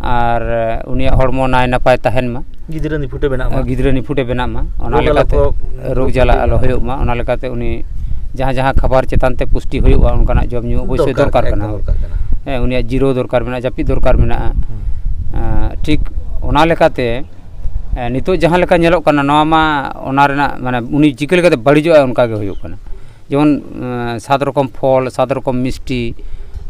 ᱟᱨ, ᱮ, ᱩᱱᱤᱭᱟᱜ ᱦᱚᱲᱢᱚ ᱱᱟᱭ ᱱᱟᱯᱟᱭ ᱛᱟᱦᱮᱱ ᱢᱟ᱾ ᱜᱤᱫᱽᱨᱟᱹ ᱱᱤᱯᱷᱩᱴᱮ ᱵᱮᱱᱟᱜ ᱢᱟ᱾ ᱜᱤᱫᱽᱨᱟᱹ ᱱᱤᱯᱷᱩᱴᱮ ᱵᱮᱱᱟᱜ ᱢᱟ, ᱚᱱᱟ ᱨᱳᱜᱽ ᱟᱞᱚ ᱞᱮᱠᱟᱛᱮ ᱠᱚ, ᱨᱳᱜᱽ ᱡᱟᱞᱟ ᱟᱞᱚ ᱦᱩᱭᱩᱜ ᱢᱟ, ᱚᱱᱟ ᱞᱮᱠᱟᱛᱮ ᱩᱱᱤ ᱡᱟᱦᱟᱸ ᱡᱟᱦᱟᱸ ᱠᱷᱟᱵᱟᱨ ᱪᱮᱛᱟᱱ ᱛᱮ ᱯᱩᱥᱴᱤ ᱦᱩᱭᱩᱜᱼᱟ, ᱚᱱᱠᱟᱱᱟᱜ ᱡᱚᱢ ᱧᱩ ᱚᱵᱚᱥᱥᱳᱭ ᱫᱚᱨᱠᱟᱨ, ᱫᱚᱨᱠᱟᱨ ᱠᱟᱱᱟ᱾ ᱮᱠᱫᱚᱢ ᱫᱚᱨᱠᱟᱨ ᱠᱟᱱᱟ᱾ ᱦᱮᱸ, ᱩᱱᱤᱭᱟᱜ ᱡᱤᱨᱟᱹᱣ ᱫᱚᱨᱠᱟᱨ ᱢᱮᱱᱟᱜᱼᱟ, ᱡᱟᱹᱯᱤᱫ ᱫᱚᱨᱠᱟᱨ ᱢᱮᱱᱟᱜᱼᱟ᱾ ᱦᱩᱸ᱾ ᱮᱸ, ᱴᱷᱤᱠ ᱚᱱᱟ ᱞᱮᱠᱟᱛᱮ, ᱮᱸ, ᱱᱤᱛᱚᱜ ᱡᱟᱦᱟᱸ ᱞᱮᱠᱟ ᱧᱮᱞᱚᱜ ᱠᱟᱱᱟ, ᱱᱚᱣᱟ ᱢᱟ ᱚᱱᱟ ᱨᱮᱱᱟᱜ, ᱢᱟᱱᱮ, ᱩᱱᱤ ᱪᱤᱠᱟᱹ ᱞᱮᱠᱟᱛᱮ ᱵᱟᱹᱲᱤᱡᱚᱜᱼᱟ, ᱚᱱᱠᱟ ᱜᱮ ᱦᱩᱭᱩᱜ ᱠᱟᱱᱟ᱾ ᱡᱮᱢᱚᱱ, ᱮᱸ, ᱥᱟᱛ ᱨᱚᱠᱚᱢ ᱯᱷᱚᱞ, ᱥᱟᱛ ᱨᱚᱠᱚᱢ ᱢᱤᱥᱴᱤ,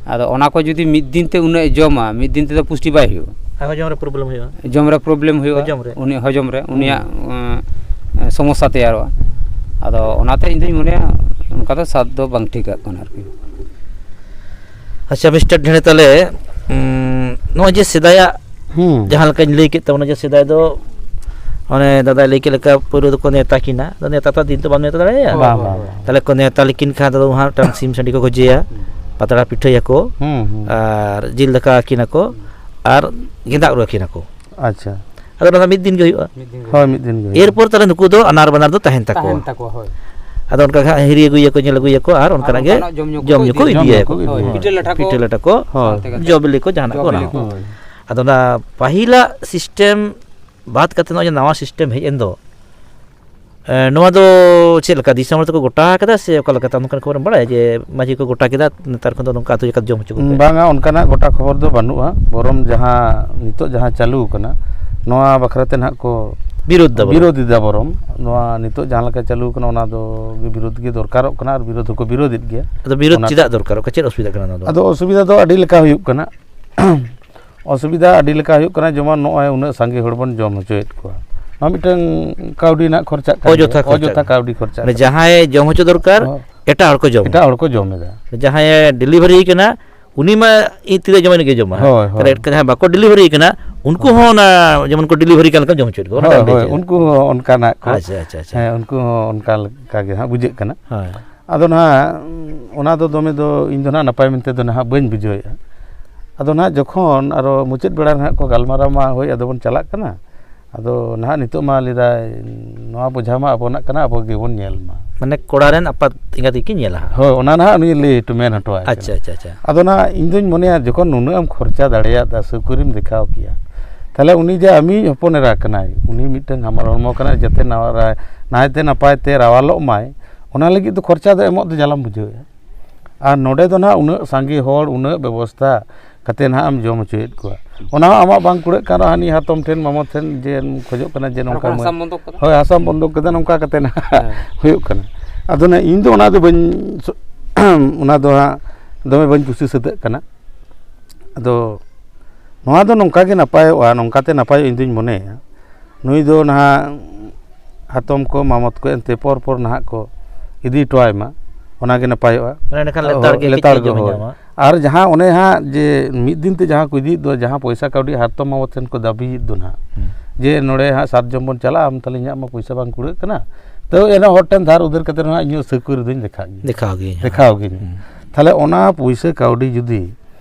ᱟᱫᱚ ᱚᱱᱟ ᱠᱚ ᱡᱩᱫᱤ ᱢᱤᱫ ᱫᱤᱱ ᱛᱮ ᱩᱱᱟᱹᱜ ᱮ ᱡᱚᱢᱟ, ᱢᱤᱫ ᱫᱤᱱ ᱛᱮᱫᱚ ᱯᱩᱥᱴᱤ ᱵᱟᱭ ᱦᱩᱭᱩᱜᱼᱟ᱾ ᱟᱨ ᱦᱚᱡᱚᱢ ᱨᱮ problem ᱦᱩᱭᱩᱜᱼᱟ᱾ ᱡᱚᱢ ᱨᱮ problem ᱦᱩᱭᱩᱜᱼᱟ᱾ ᱦᱚᱡᱚᱢ ᱨᱮ᱾ ᱩᱱᱤ ᱦᱚᱡᱚᱢ ᱨᱮ, ᱦᱩᱸ᱾ ᱩᱱᱤᱭᱟᱜ, ᱮᱸ, ᱥᱚᱢᱚᱥᱥᱟ ᱛᱮᱭᱟᱨᱚᱜᱼᱟ᱾ ᱦᱩᱸ᱾ ᱟᱫᱚ ᱚᱱᱟᱛᱮ ᱤᱧ ᱫᱩᱧ ᱢᱚᱱᱮᱭᱟ, ᱚᱱᱠᱟ ᱫᱚ ᱥᱟᱫ ᱫᱚ ᱵᱟᱝ ᱴᱷᱤᱠᱟᱜ ᱠᱟᱱᱟ ᱟᱨᱠᱤ᱾ ᱟᱪᱪᱷᱟ, ᱢᱤᱥᱴᱟᱨ ᱰᱷᱮᱬᱮ, ᱛᱟᱦᱞᱮ, ᱩᱸ, ᱱᱚᱜᱼᱚᱭ ᱡᱮ ᱥᱮᱫᱟᱭᱟᱜ ᱦᱩᱸ᱾ ᱡᱟᱦᱟᱸ ᱞᱮᱠᱟᱧ ᱞᱟᱹᱭ ᱠᱮᱫ ᱛᱟᱵᱚᱱᱟ, ᱡᱮ ᱥᱮᱫᱟᱭ ᱫᱚ ᱚᱱᱮ ᱫᱟᱫᱟᱭ ᱞᱟᱹᱭ ᱠᱮᱫ ᱞᱮᱠᱟ, ᱯᱟᱹᱣᱨᱟᱹ ᱫᱚᱠᱚ ᱱᱮᱣᱛᱟ ᱠᱤᱱᱟ, ᱟᱫᱚ ᱱᱮᱣᱛᱟ ᱛᱚ ᱫᱤᱱ ᱫᱚ ᱵᱟᱢ ᱱᱮᱣᱛᱟ ᱫᱟᱲᱮᱭᱟᱜᱼᱟ᱾ ᱵᱟᱝ, ᱵᱟᱝ, ᱵᱟᱝ᱾ ᱛᱟᱦᱞᱮ ᱠᱚ ᱱᱮᱣᱛᱟ ᱞᱮᱠᱤᱱ ᱠᱷᱟᱱ ᱫᱚ ᱦᱟᱸᱜ ᱢᱤᱫᱴᱟᱝ ᱥᱤᱢ ᱥᱟᱺᱰᱤ ᱠᱚ ᱜᱚᱡᱮᱭᱟ, ᱦᱩᱸ᱾ ᱯᱟᱛᱲᱟ ᱯᱤᱴᱷᱟᱹᱭᱟᱠᱚ, ᱦᱩᱸ, ᱦᱩᱸ᱾ ᱟᱨ ᱡᱤᱞ ᱫᱟᱠᱟ ᱟᱹᱠᱤᱱᱟᱠᱚ, ᱟᱨ ᱜᱮᱸᱫᱟᱜ ᱨᱩ ᱟᱹᱠᱤᱱᱟᱠᱚ᱾ ᱟᱪᱪᱷᱟ᱾ ᱟᱫᱚ ᱚᱱᱟ ᱫᱚ ᱢᱤᱫ ᱫᱤᱱ ᱜᱮ ᱦᱩᱭᱩᱜᱼᱟ᱾ ᱢᱤᱫ ᱫᱤᱱ ᱜᱮ᱾ ᱦᱳᱭ, ᱢᱤᱫ ᱫᱤᱱ ᱜᱮ ᱦᱩᱭᱩᱜᱼᱟ᱾ ᱮᱨᱯᱚᱨ ᱛᱟᱦᱞᱮ ᱱᱩᱠᱩ ᱫᱚ ᱟᱱᱟᱨ ᱵᱟᱱᱟᱨ ᱫᱚ ᱛᱟᱦᱮᱱ ᱛᱟᱠᱚᱣᱟ᱾ ᱛᱟᱦᱮᱱ ᱛᱟᱠᱚᱣᱟ, ᱦᱳᱭ᱾ ᱟᱫᱚ ᱚᱱᱠᱟ ᱜᱮ ᱦᱟᱸᱜ ᱦᱤᱨᱤ ᱟᱹᱜᱩᱭᱟᱠᱚ, ᱧᱮᱞ ᱟᱹᱜᱩᱭᱟᱠᱚ, ᱟᱨ ᱚᱱᱠᱟᱱᱟᱜ ᱜᱮ ᱚᱱᱠᱟᱱᱟᱜ ᱡᱚᱢ ᱧᱩ ᱡᱚᱢ ᱠᱚᱠᱚ ᱧᱩ ᱠᱚ ᱤᱫᱤᱭᱟ᱾ ᱤᱫᱤᱭᱟᱠᱚ᱾ ᱡᱚᱢ ᱧᱩ ᱠᱚ ᱤᱫᱤᱭᱟ᱾ ᱦᱳᱭ, ᱯᱤᱴᱷᱟᱹ ᱞᱟᱴᱷᱟ ᱠᱚ, ᱯᱤᱴᱷᱟᱹ ᱞᱟᱴᱷᱟ ᱠᱚ, ᱦᱳᱭ, ᱥᱟᱶᱛᱮ ᱠᱟᱛᱮ᱾ ᱡᱚ ᱵᱤᱞᱤ ᱠᱚ, ᱡᱟᱦᱟᱱᱟᱜ ᱡᱚ ᱠᱚ, ᱚᱱᱟ ᱵᱤᱞᱤ ᱠᱚ᱾ ᱠᱚ᱾ ᱦᱳᱭ᱾ ᱟᱫᱚ ᱚᱱᱟ ᱯᱟᱹᱦᱤᱞᱟᱜ system ᱵᱟᱫ ᱠᱟᱛᱮ ᱱᱚᱜᱼᱚᱭ ᱡᱮ ᱱᱟᱣᱟ system ᱦᱮᱡ ᱮᱱ ᱫᱚ, ᱮ, ᱱᱚᱣᱟ ᱫᱚ ᱪᱮᱫ ᱞᱮᱠᱟ, ᱫᱤᱥᱚᱢ ᱦᱚᱲ ᱛᱮᱠᱚ ᱜᱚᱴᱟ ᱟᱠᱟᱫᱟ ᱥᱮ ᱚᱠᱟ ᱞᱮᱠᱟ? ᱛᱟᱢ ᱚᱱᱠᱟᱱ ᱠᱷᱚᱵᱚᱨᱮᱢ ᱵᱟᱲᱟᱭᱟ ᱡᱮ ᱢᱟᱹᱡᱷᱤ ᱠᱚ ᱜᱚᱴᱟ ᱠᱮᱫᱟ, ᱱᱮᱛᱟᱨ ᱠᱷᱚᱱ ᱫᱚ ᱱᱚᱝᱠᱟ ᱟᱹᱛᱩ ᱡᱟᱠᱟᱛ ᱡᱚᱢ ᱦᱚᱪᱚ ᱠᱚᱯᱮ? ᱵᱟᱝᱟ, ᱚᱱᱠᱟᱱᱟᱜ ᱜᱚᱴᱟ ᱠᱷᱚᱵᱚᱨ ᱫᱚ ᱵᱟᱹᱱᱩᱜᱼᱟ᱾ ᱵᱚᱨᱚᱝ ᱡᱟᱦᱟᱸ ᱱᱤᱛᱚᱜ ᱡᱟᱦᱟᱸ ᱪᱟᱹᱞᱩ ᱟᱠᱟᱱᱟ, ᱱᱚᱣᱟ ᱵᱟᱠᱷᱨᱟ ᱛᱮ ᱱᱟᱦᱟᱜ ᱠᱚ ᱵᱤᱨᱳᱫᱷ ᱫᱟ ᱵᱚᱨᱚᱝ᱾ ᱵᱤᱨᱳᱫᱷ ᱮᱫᱟ ᱵᱚᱨᱚᱝ᱾ ᱱᱚᱣᱟ ᱱᱤᱛᱚᱜ ᱡᱟᱦᱟᱸ ᱞᱮᱠᱟ ᱪᱟᱹᱞᱩ ᱟᱠᱟᱱᱟ, ᱚᱱᱟ ᱫᱚ ᱵᱤᱨᱳᱫᱷ ᱜᱮ ᱫᱚᱨᱠᱟᱨᱚᱜ ᱠᱟᱱᱟ ᱟᱨ ᱵᱤᱨᱳᱫᱷ ᱦᱚᱸᱠᱚ ᱵᱤᱨᱳᱫᱷᱮᱫ ᱜᱮᱭᱟ᱾ ᱟᱫᱚ ᱵᱤᱨᱳᱫᱷ ᱚᱱᱟ ᱪᱮᱫᱟᱜ ᱫᱚᱨᱠᱟᱨᱚᱜ ᱠᱟᱱᱟ? ᱪᱮᱫ ᱚᱥᱩᱵᱤᱫᱷᱟ ᱠᱟᱱᱟ ᱱᱚᱣᱟ ᱫᱚ? ᱟᱫᱚ ᱚᱥᱩᱵᱤᱫᱷᱟ ᱫᱚ ᱟᱹᱰᱤ ᱞᱮᱠᱟ ᱦᱩᱭᱩᱜ ᱠᱟᱱᱟ᱾ ᱚᱥᱩᱵᱤᱫᱷᱟ ᱟᱹᱰᱤ ᱞᱮᱠᱟ ᱦᱩᱭᱩᱜ ᱠᱟᱱᱟ, ᱡᱮᱢᱚᱱ ᱱᱚᱜᱼᱚᱭ ᱩᱱᱟᱹᱜ ᱥᱟᱸᱜᱮ ᱦᱚᱲ ᱵᱚᱱ ᱡᱚᱢ ᱦᱚᱪᱚᱭᱮᱫ ᱠᱚᱣᱟ, ᱱᱚᱣᱟ ᱢᱤᱫᱴᱟᱝ ᱠᱟᱹᱣᱰᱤ ᱨᱮᱱᱟᱜ ᱠᱷᱚᱨᱪᱟᱜ ᱠᱟᱱ ᱚᱡᱚᱛᱷᱟ ᱜᱮᱭᱟ, ᱠᱷᱚᱨᱪᱟ᱾ ᱚᱡᱚᱛᱷᱟ ᱠᱟᱹᱣᱰᱤ ᱠᱷᱚᱨᱪᱟᱜ ᱢᱟᱱᱮ ᱠᱟᱱᱟ᱾ ᱡᱟᱦᱟᱸᱭ ᱡᱚᱢ ᱦᱚᱪᱚ ᱫᱚᱨᱠᱟᱨ, ᱦᱚᱸ᱾ ᱮᱴᱟᱜ ᱦᱚᱲ ᱠᱚ ᱡᱚᱢ ᱮᱴᱟᱜ ᱮᱫᱟ᱾ ᱦᱚᱲ ᱠᱚ ᱡᱚᱢ ᱮᱫᱟ᱾ ᱡᱟᱦᱟᱸᱭ delivery ᱠᱟᱱᱟ, ᱩᱱᱤ ᱢᱟ ᱤᱧ ᱛᱤᱱᱟᱹᱜ ᱡᱚᱢᱟᱭ ᱤᱱᱟᱹᱜ ᱜᱮ ᱡᱚᱢᱟ᱾ ᱦᱳᱭ, ᱦᱳᱭ᱾ ᱛᱟᱦᱞᱮ ᱮᱴ-, ᱡᱟᱦᱟᱸᱭ ᱵᱟᱠᱚ delivery ᱠᱟᱱᱟ, ᱩᱱᱠᱩ ᱦᱳᱭ᱾ ᱦᱚᱸ ᱚᱱᱟ ᱡᱮᱢᱚᱱ ᱠᱚ delivery ᱠᱟᱱ ᱞᱮᱠᱟ ᱡᱚᱢ ᱦᱚᱪᱚᱭᱮᱫ ᱠᱚᱣᱟ, ᱚᱱᱟ ᱦᱳᱭ, ᱠᱟᱛᱷᱟᱢ ᱞᱟᱹᱭ ᱦᱳᱭ, ᱦᱚᱪᱚᱭᱮᱫᱟ᱾ ᱩᱱᱠᱩ ᱦᱚᱸ ᱚᱱᱠᱟᱱᱟᱜ ᱠᱚ, ᱟᱪᱪᱷᱟ, ᱟᱪᱪᱷᱟ, ᱟᱪᱪᱷᱟ᱾ ᱦᱮᱸ, ᱩᱱᱠᱩ ᱦᱚᱸ ᱚᱱᱠᱟ ᱞᱮᱠᱟ ᱜᱮ ᱦᱟᱸᱜ ᱵᱩᱡᱷᱟᱹᱜ ᱠᱟᱱᱟ᱾ ᱦᱳᱭ᱾ ᱟᱫᱚ ᱱᱟᱦᱟᱜ ᱚᱱᱟ ᱫᱚ ᱫᱚᱢᱮ ᱫᱚ ᱤᱧ ᱫᱚ ᱱᱟᱦᱟᱜ ᱱᱟᱯᱟᱭ ᱢᱮᱱᱛᱮ ᱫᱚ ᱱᱟᱦᱟᱜ ᱵᱟᱹᱧ ᱵᱩᱡᱷᱟᱹᱣᱮᱫᱼᱟ᱾ ᱟᱫᱚ ᱱᱟᱦᱟᱜ ᱡᱚᱠᱷᱚᱱ ᱟᱨᱚ ᱢᱩᱪᱟᱹᱫ ᱵᱮᱲᱟ ᱨᱮ ᱱᱟᱦᱟᱜ ᱠᱚ ᱜᱟᱞᱢᱟᱨᱟᱣ ᱢᱟ, ᱦᱳᱭ, ᱟᱫᱚ ᱵᱚᱱ ᱪᱟᱞᱟᱜ ᱠᱟᱱᱟ, ᱟᱫᱚ ᱱᱟᱦᱟᱜ ᱱᱤᱛᱚᱜ ᱢᱟ ᱞᱟᱹᱭᱫᱟᱭ, "ᱱᱚᱣᱟ ᱵᱚᱡᱷᱟ ᱢᱟ ᱟᱵᱚᱱᱟᱜ ᱠᱟᱱᱟ, ᱟᱵᱚ ᱜᱮᱵᱚᱱ ᱧᱮᱞ ᱢᱟ᱾" ᱢᱟᱱᱮ ᱠᱚᱲᱟ ᱨᱮᱱ ᱟᱯᱟᱛ ᱮᱸᱜᱟᱛ ᱜᱮᱠᱤᱱ ᱧᱮᱞᱟ ᱦᱟᱸᱜ᱾ ᱦᱳᱭ, ᱚᱱᱟ ᱱᱟᱦᱟᱜ ᱩᱱᱤ ᱞᱟᱹᱭ ᱦᱚᱴᱚ, ᱢᱮᱱ ᱦᱚᱴᱚᱣᱟᱭ ᱠᱟᱱᱟ᱾ ᱟᱪᱪᱷᱟ, ᱟᱪᱪᱷᱟ, ᱟᱪᱪᱷᱟ᱾ ᱟᱫᱚ ᱱᱟᱦᱟᱜ ᱤᱧ ᱫᱩᱧ ᱢᱚᱱᱮᱭᱟ, ᱡᱚᱠᱷᱚᱱ ᱱᱩᱱᱟᱹᱜ ᱮᱢ ᱠᱷᱚᱨᱪᱟ ᱫᱟᱲᱮᱭᱟᱫᱟ, ᱥᱩᱠᱨᱤᱢ ᱫᱮᱠᱷᱟᱣ ᱠᱮᱭᱟ, ᱛᱟᱦᱞᱮ ᱩᱱᱤ ᱡᱮ ᱟᱢᱤᱡ ᱦᱚᱯᱚᱱ ᱮᱨᱟ ᱠᱟᱱᱟᱭ, ᱩᱱᱤ ᱢᱤᱫᱴᱟᱝ ᱦᱟᱢᱟᱞ ᱦᱚᱲᱢᱚ ᱠᱟᱱᱟᱭ, ᱡᱟᱛᱮ ᱱᱟᱣᱟ ᱨᱟ-, ᱱᱟᱭᱛᱮ ᱱᱟᱯᱟᱭ ᱛᱮ ᱨᱟᱣᱟᱞᱚᱜ ᱢᱟᱭ, ᱚᱱᱟ ᱞᱟᱹᱜᱤᱫ ᱫᱚ ᱠᱷᱚᱨᱪᱟ ᱫᱚ ᱮᱢᱚᱜ ᱫᱚ ᱡᱟᱞᱟᱢ ᱵᱩᱡᱷᱟᱹᱣᱮᱫᱼᱟ᱾ ᱟᱨ ᱱᱚᱰᱮ ᱫᱚ ᱱᱟᱦᱟᱜ ᱩᱱᱟᱹᱜ ᱥᱟᱸᱜᱮ ᱦᱚᱲ, ᱩᱱᱟᱹᱜ ᱵᱮᱵᱚᱥᱛᱷᱟ ᱠᱟᱛᱮ ᱱᱟᱦᱟᱜ ᱮᱢ ᱡᱚᱢ ᱦᱚᱪᱚᱭᱮᱫ ᱠᱚᱣᱟ᱾ ᱚᱱᱟ ᱦᱚᱸ ᱟᱢᱟᱜ ᱵᱟᱝ ᱠᱩᱲᱟᱹᱜ ᱠᱟᱱ ᱨᱮᱦᱚᱸ, ᱦᱟᱹᱱᱤ ᱦᱟᱛᱚᱢ ᱴᱷᱮᱱ, ᱢᱟᱢᱚ ᱴᱷᱮᱱ ᱡᱮᱢ ᱠᱷᱚᱡᱚᱜ ᱠᱟᱱᱟ ᱡᱮ ᱚᱱᱟ ᱱᱚᱝᱠᱟ ᱠᱷᱚᱱ ᱢᱟᱹᱭ, ᱦᱟᱥᱟᱢ ᱵᱚᱱᱫᱚᱠ ᱠᱟᱫᱟ? ᱦᱳᱭ, ᱦᱟᱥᱟᱢ ᱵᱚᱱᱫᱚᱠ ᱠᱟᱫᱟ, ᱱᱚᱝᱠᱟ ᱠᱟᱛᱮ ᱱᱟᱦᱟᱜ ᱦᱮᱸ᱾ ᱦᱩᱭᱩᱜ ᱠᱟᱱᱟ᱾ ᱟᱫᱚ ᱱᱟᱜ ᱤᱧ ᱫᱚ ᱚᱱᱟ ᱫᱚ ᱵᱟᱹᱧ ᱥᱚ-, ᱚᱱᱟ ᱫᱚ ᱦᱟᱸᱜ ᱫᱚᱢᱮ ᱵᱟᱹᱧ ᱠᱩᱥᱤ ᱥᱟᱹᱛᱟᱹᱜ ᱠᱟᱱᱟ᱾ ᱟᱫᱚ ᱱᱚᱣᱟ ᱫᱚ ᱱᱚᱝᱠᱟ ᱜᱮ ᱱᱟᱯᱟᱭᱚᱜᱼᱟ, ᱱᱚᱝᱠᱟᱛᱮ ᱱᱟᱯᱟᱭᱚᱜᱼᱟ ᱤᱧ ᱫᱩᱧ ᱢᱚᱱᱮᱭᱟ᱾ ᱱᱩᱭ ᱫᱚ ᱱᱟᱦᱟᱜ ᱦᱟᱛᱚᱢ ᱠᱚ, ᱢᱟᱢᱚᱛ ᱠᱚ ᱮᱱᱛᱮ ᱯᱚᱨ ᱯᱚᱨ ᱱᱟᱦᱟᱜ ᱠᱚ ᱤᱫᱤ ᱦᱚᱴᱚᱣᱟᱭ ᱢᱟ᱾ ᱚᱱᱟᱜᱮ ᱱᱟᱯᱟᱭᱚᱜᱼᱟ᱾ ᱢᱟᱱᱮ ᱮᱸᱰᱮᱠᱷᱟᱱ ᱞᱮᱛᱟᱲ ᱜᱮ ᱞᱮᱛᱟᱲ ᱠᱤᱪᱷᱩ ᱜᱮ, ᱡᱚᱢᱮ ᱦᱳᱭ᱾ ᱧᱟᱢᱟ᱾ ᱟᱨ ᱡᱟᱦᱟᱸ ᱚᱱᱮ ᱦᱟᱸᱜ ᱡᱮ ᱢᱤᱫ ᱫᱤᱱ ᱛᱮ ᱡᱟᱦᱟᱸ ᱠᱚ ᱤᱫᱤᱭᱮᱫ ᱫᱚ, ᱡᱟᱦᱟᱸ ᱯᱚᱭᱥᱟ ᱠᱟᱹᱣᱰᱤ ᱦᱟᱨᱛᱚ ᱢᱟᱵᱚ ᱴᱷᱮᱱ ᱠᱚ ᱫᱟᱹᱵᱤᱭᱮᱫ ᱫᱚ ᱱᱟᱦᱟᱜ, ᱦᱩᱸ᱾ ᱡᱮ ᱱᱚᱰᱮ ᱦᱟᱸᱜ ᱥᱟᱛ ᱡᱚᱢ ᱵᱚᱱ ᱪᱟᱞᱟᱜᱼᱟ, ᱟᱢ ᱛᱟᱦᱞᱮ ᱤᱧᱟᱹᱜ ᱢᱟ ᱯᱚᱭᱥᱟ ᱵᱟᱝ ᱠᱩᱲᱟᱹᱜ ᱠᱟᱱᱟ, ᱛᱟᱹᱣ ᱮᱱᱦᱚᱸ ᱦᱚᱲ ᱴᱷᱮᱱ ᱫᱷᱟᱨ ᱩᱫᱷᱟᱹᱨ ᱠᱟᱛᱮ ᱨᱮᱦᱚᱸ ᱤᱧᱟᱹᱜ ᱥᱟᱹᱠᱩ ᱨᱮᱫᱚᱧ ᱫᱮᱠᱷᱟᱜ ᱜᱮᱭᱟ᱾ ᱫᱮᱠᱷᱟᱣ ᱜᱮ᱾ ᱫᱮᱠᱷᱟᱣ ᱜᱤᱧ᱾ ᱦᱩᱸ᱾ ᱛᱟᱦᱞᱮ ᱚᱱᱟ ᱯᱩᱭᱥᱟᱹ ᱠᱟᱹᱣᱰᱤ ᱡᱩᱫᱤ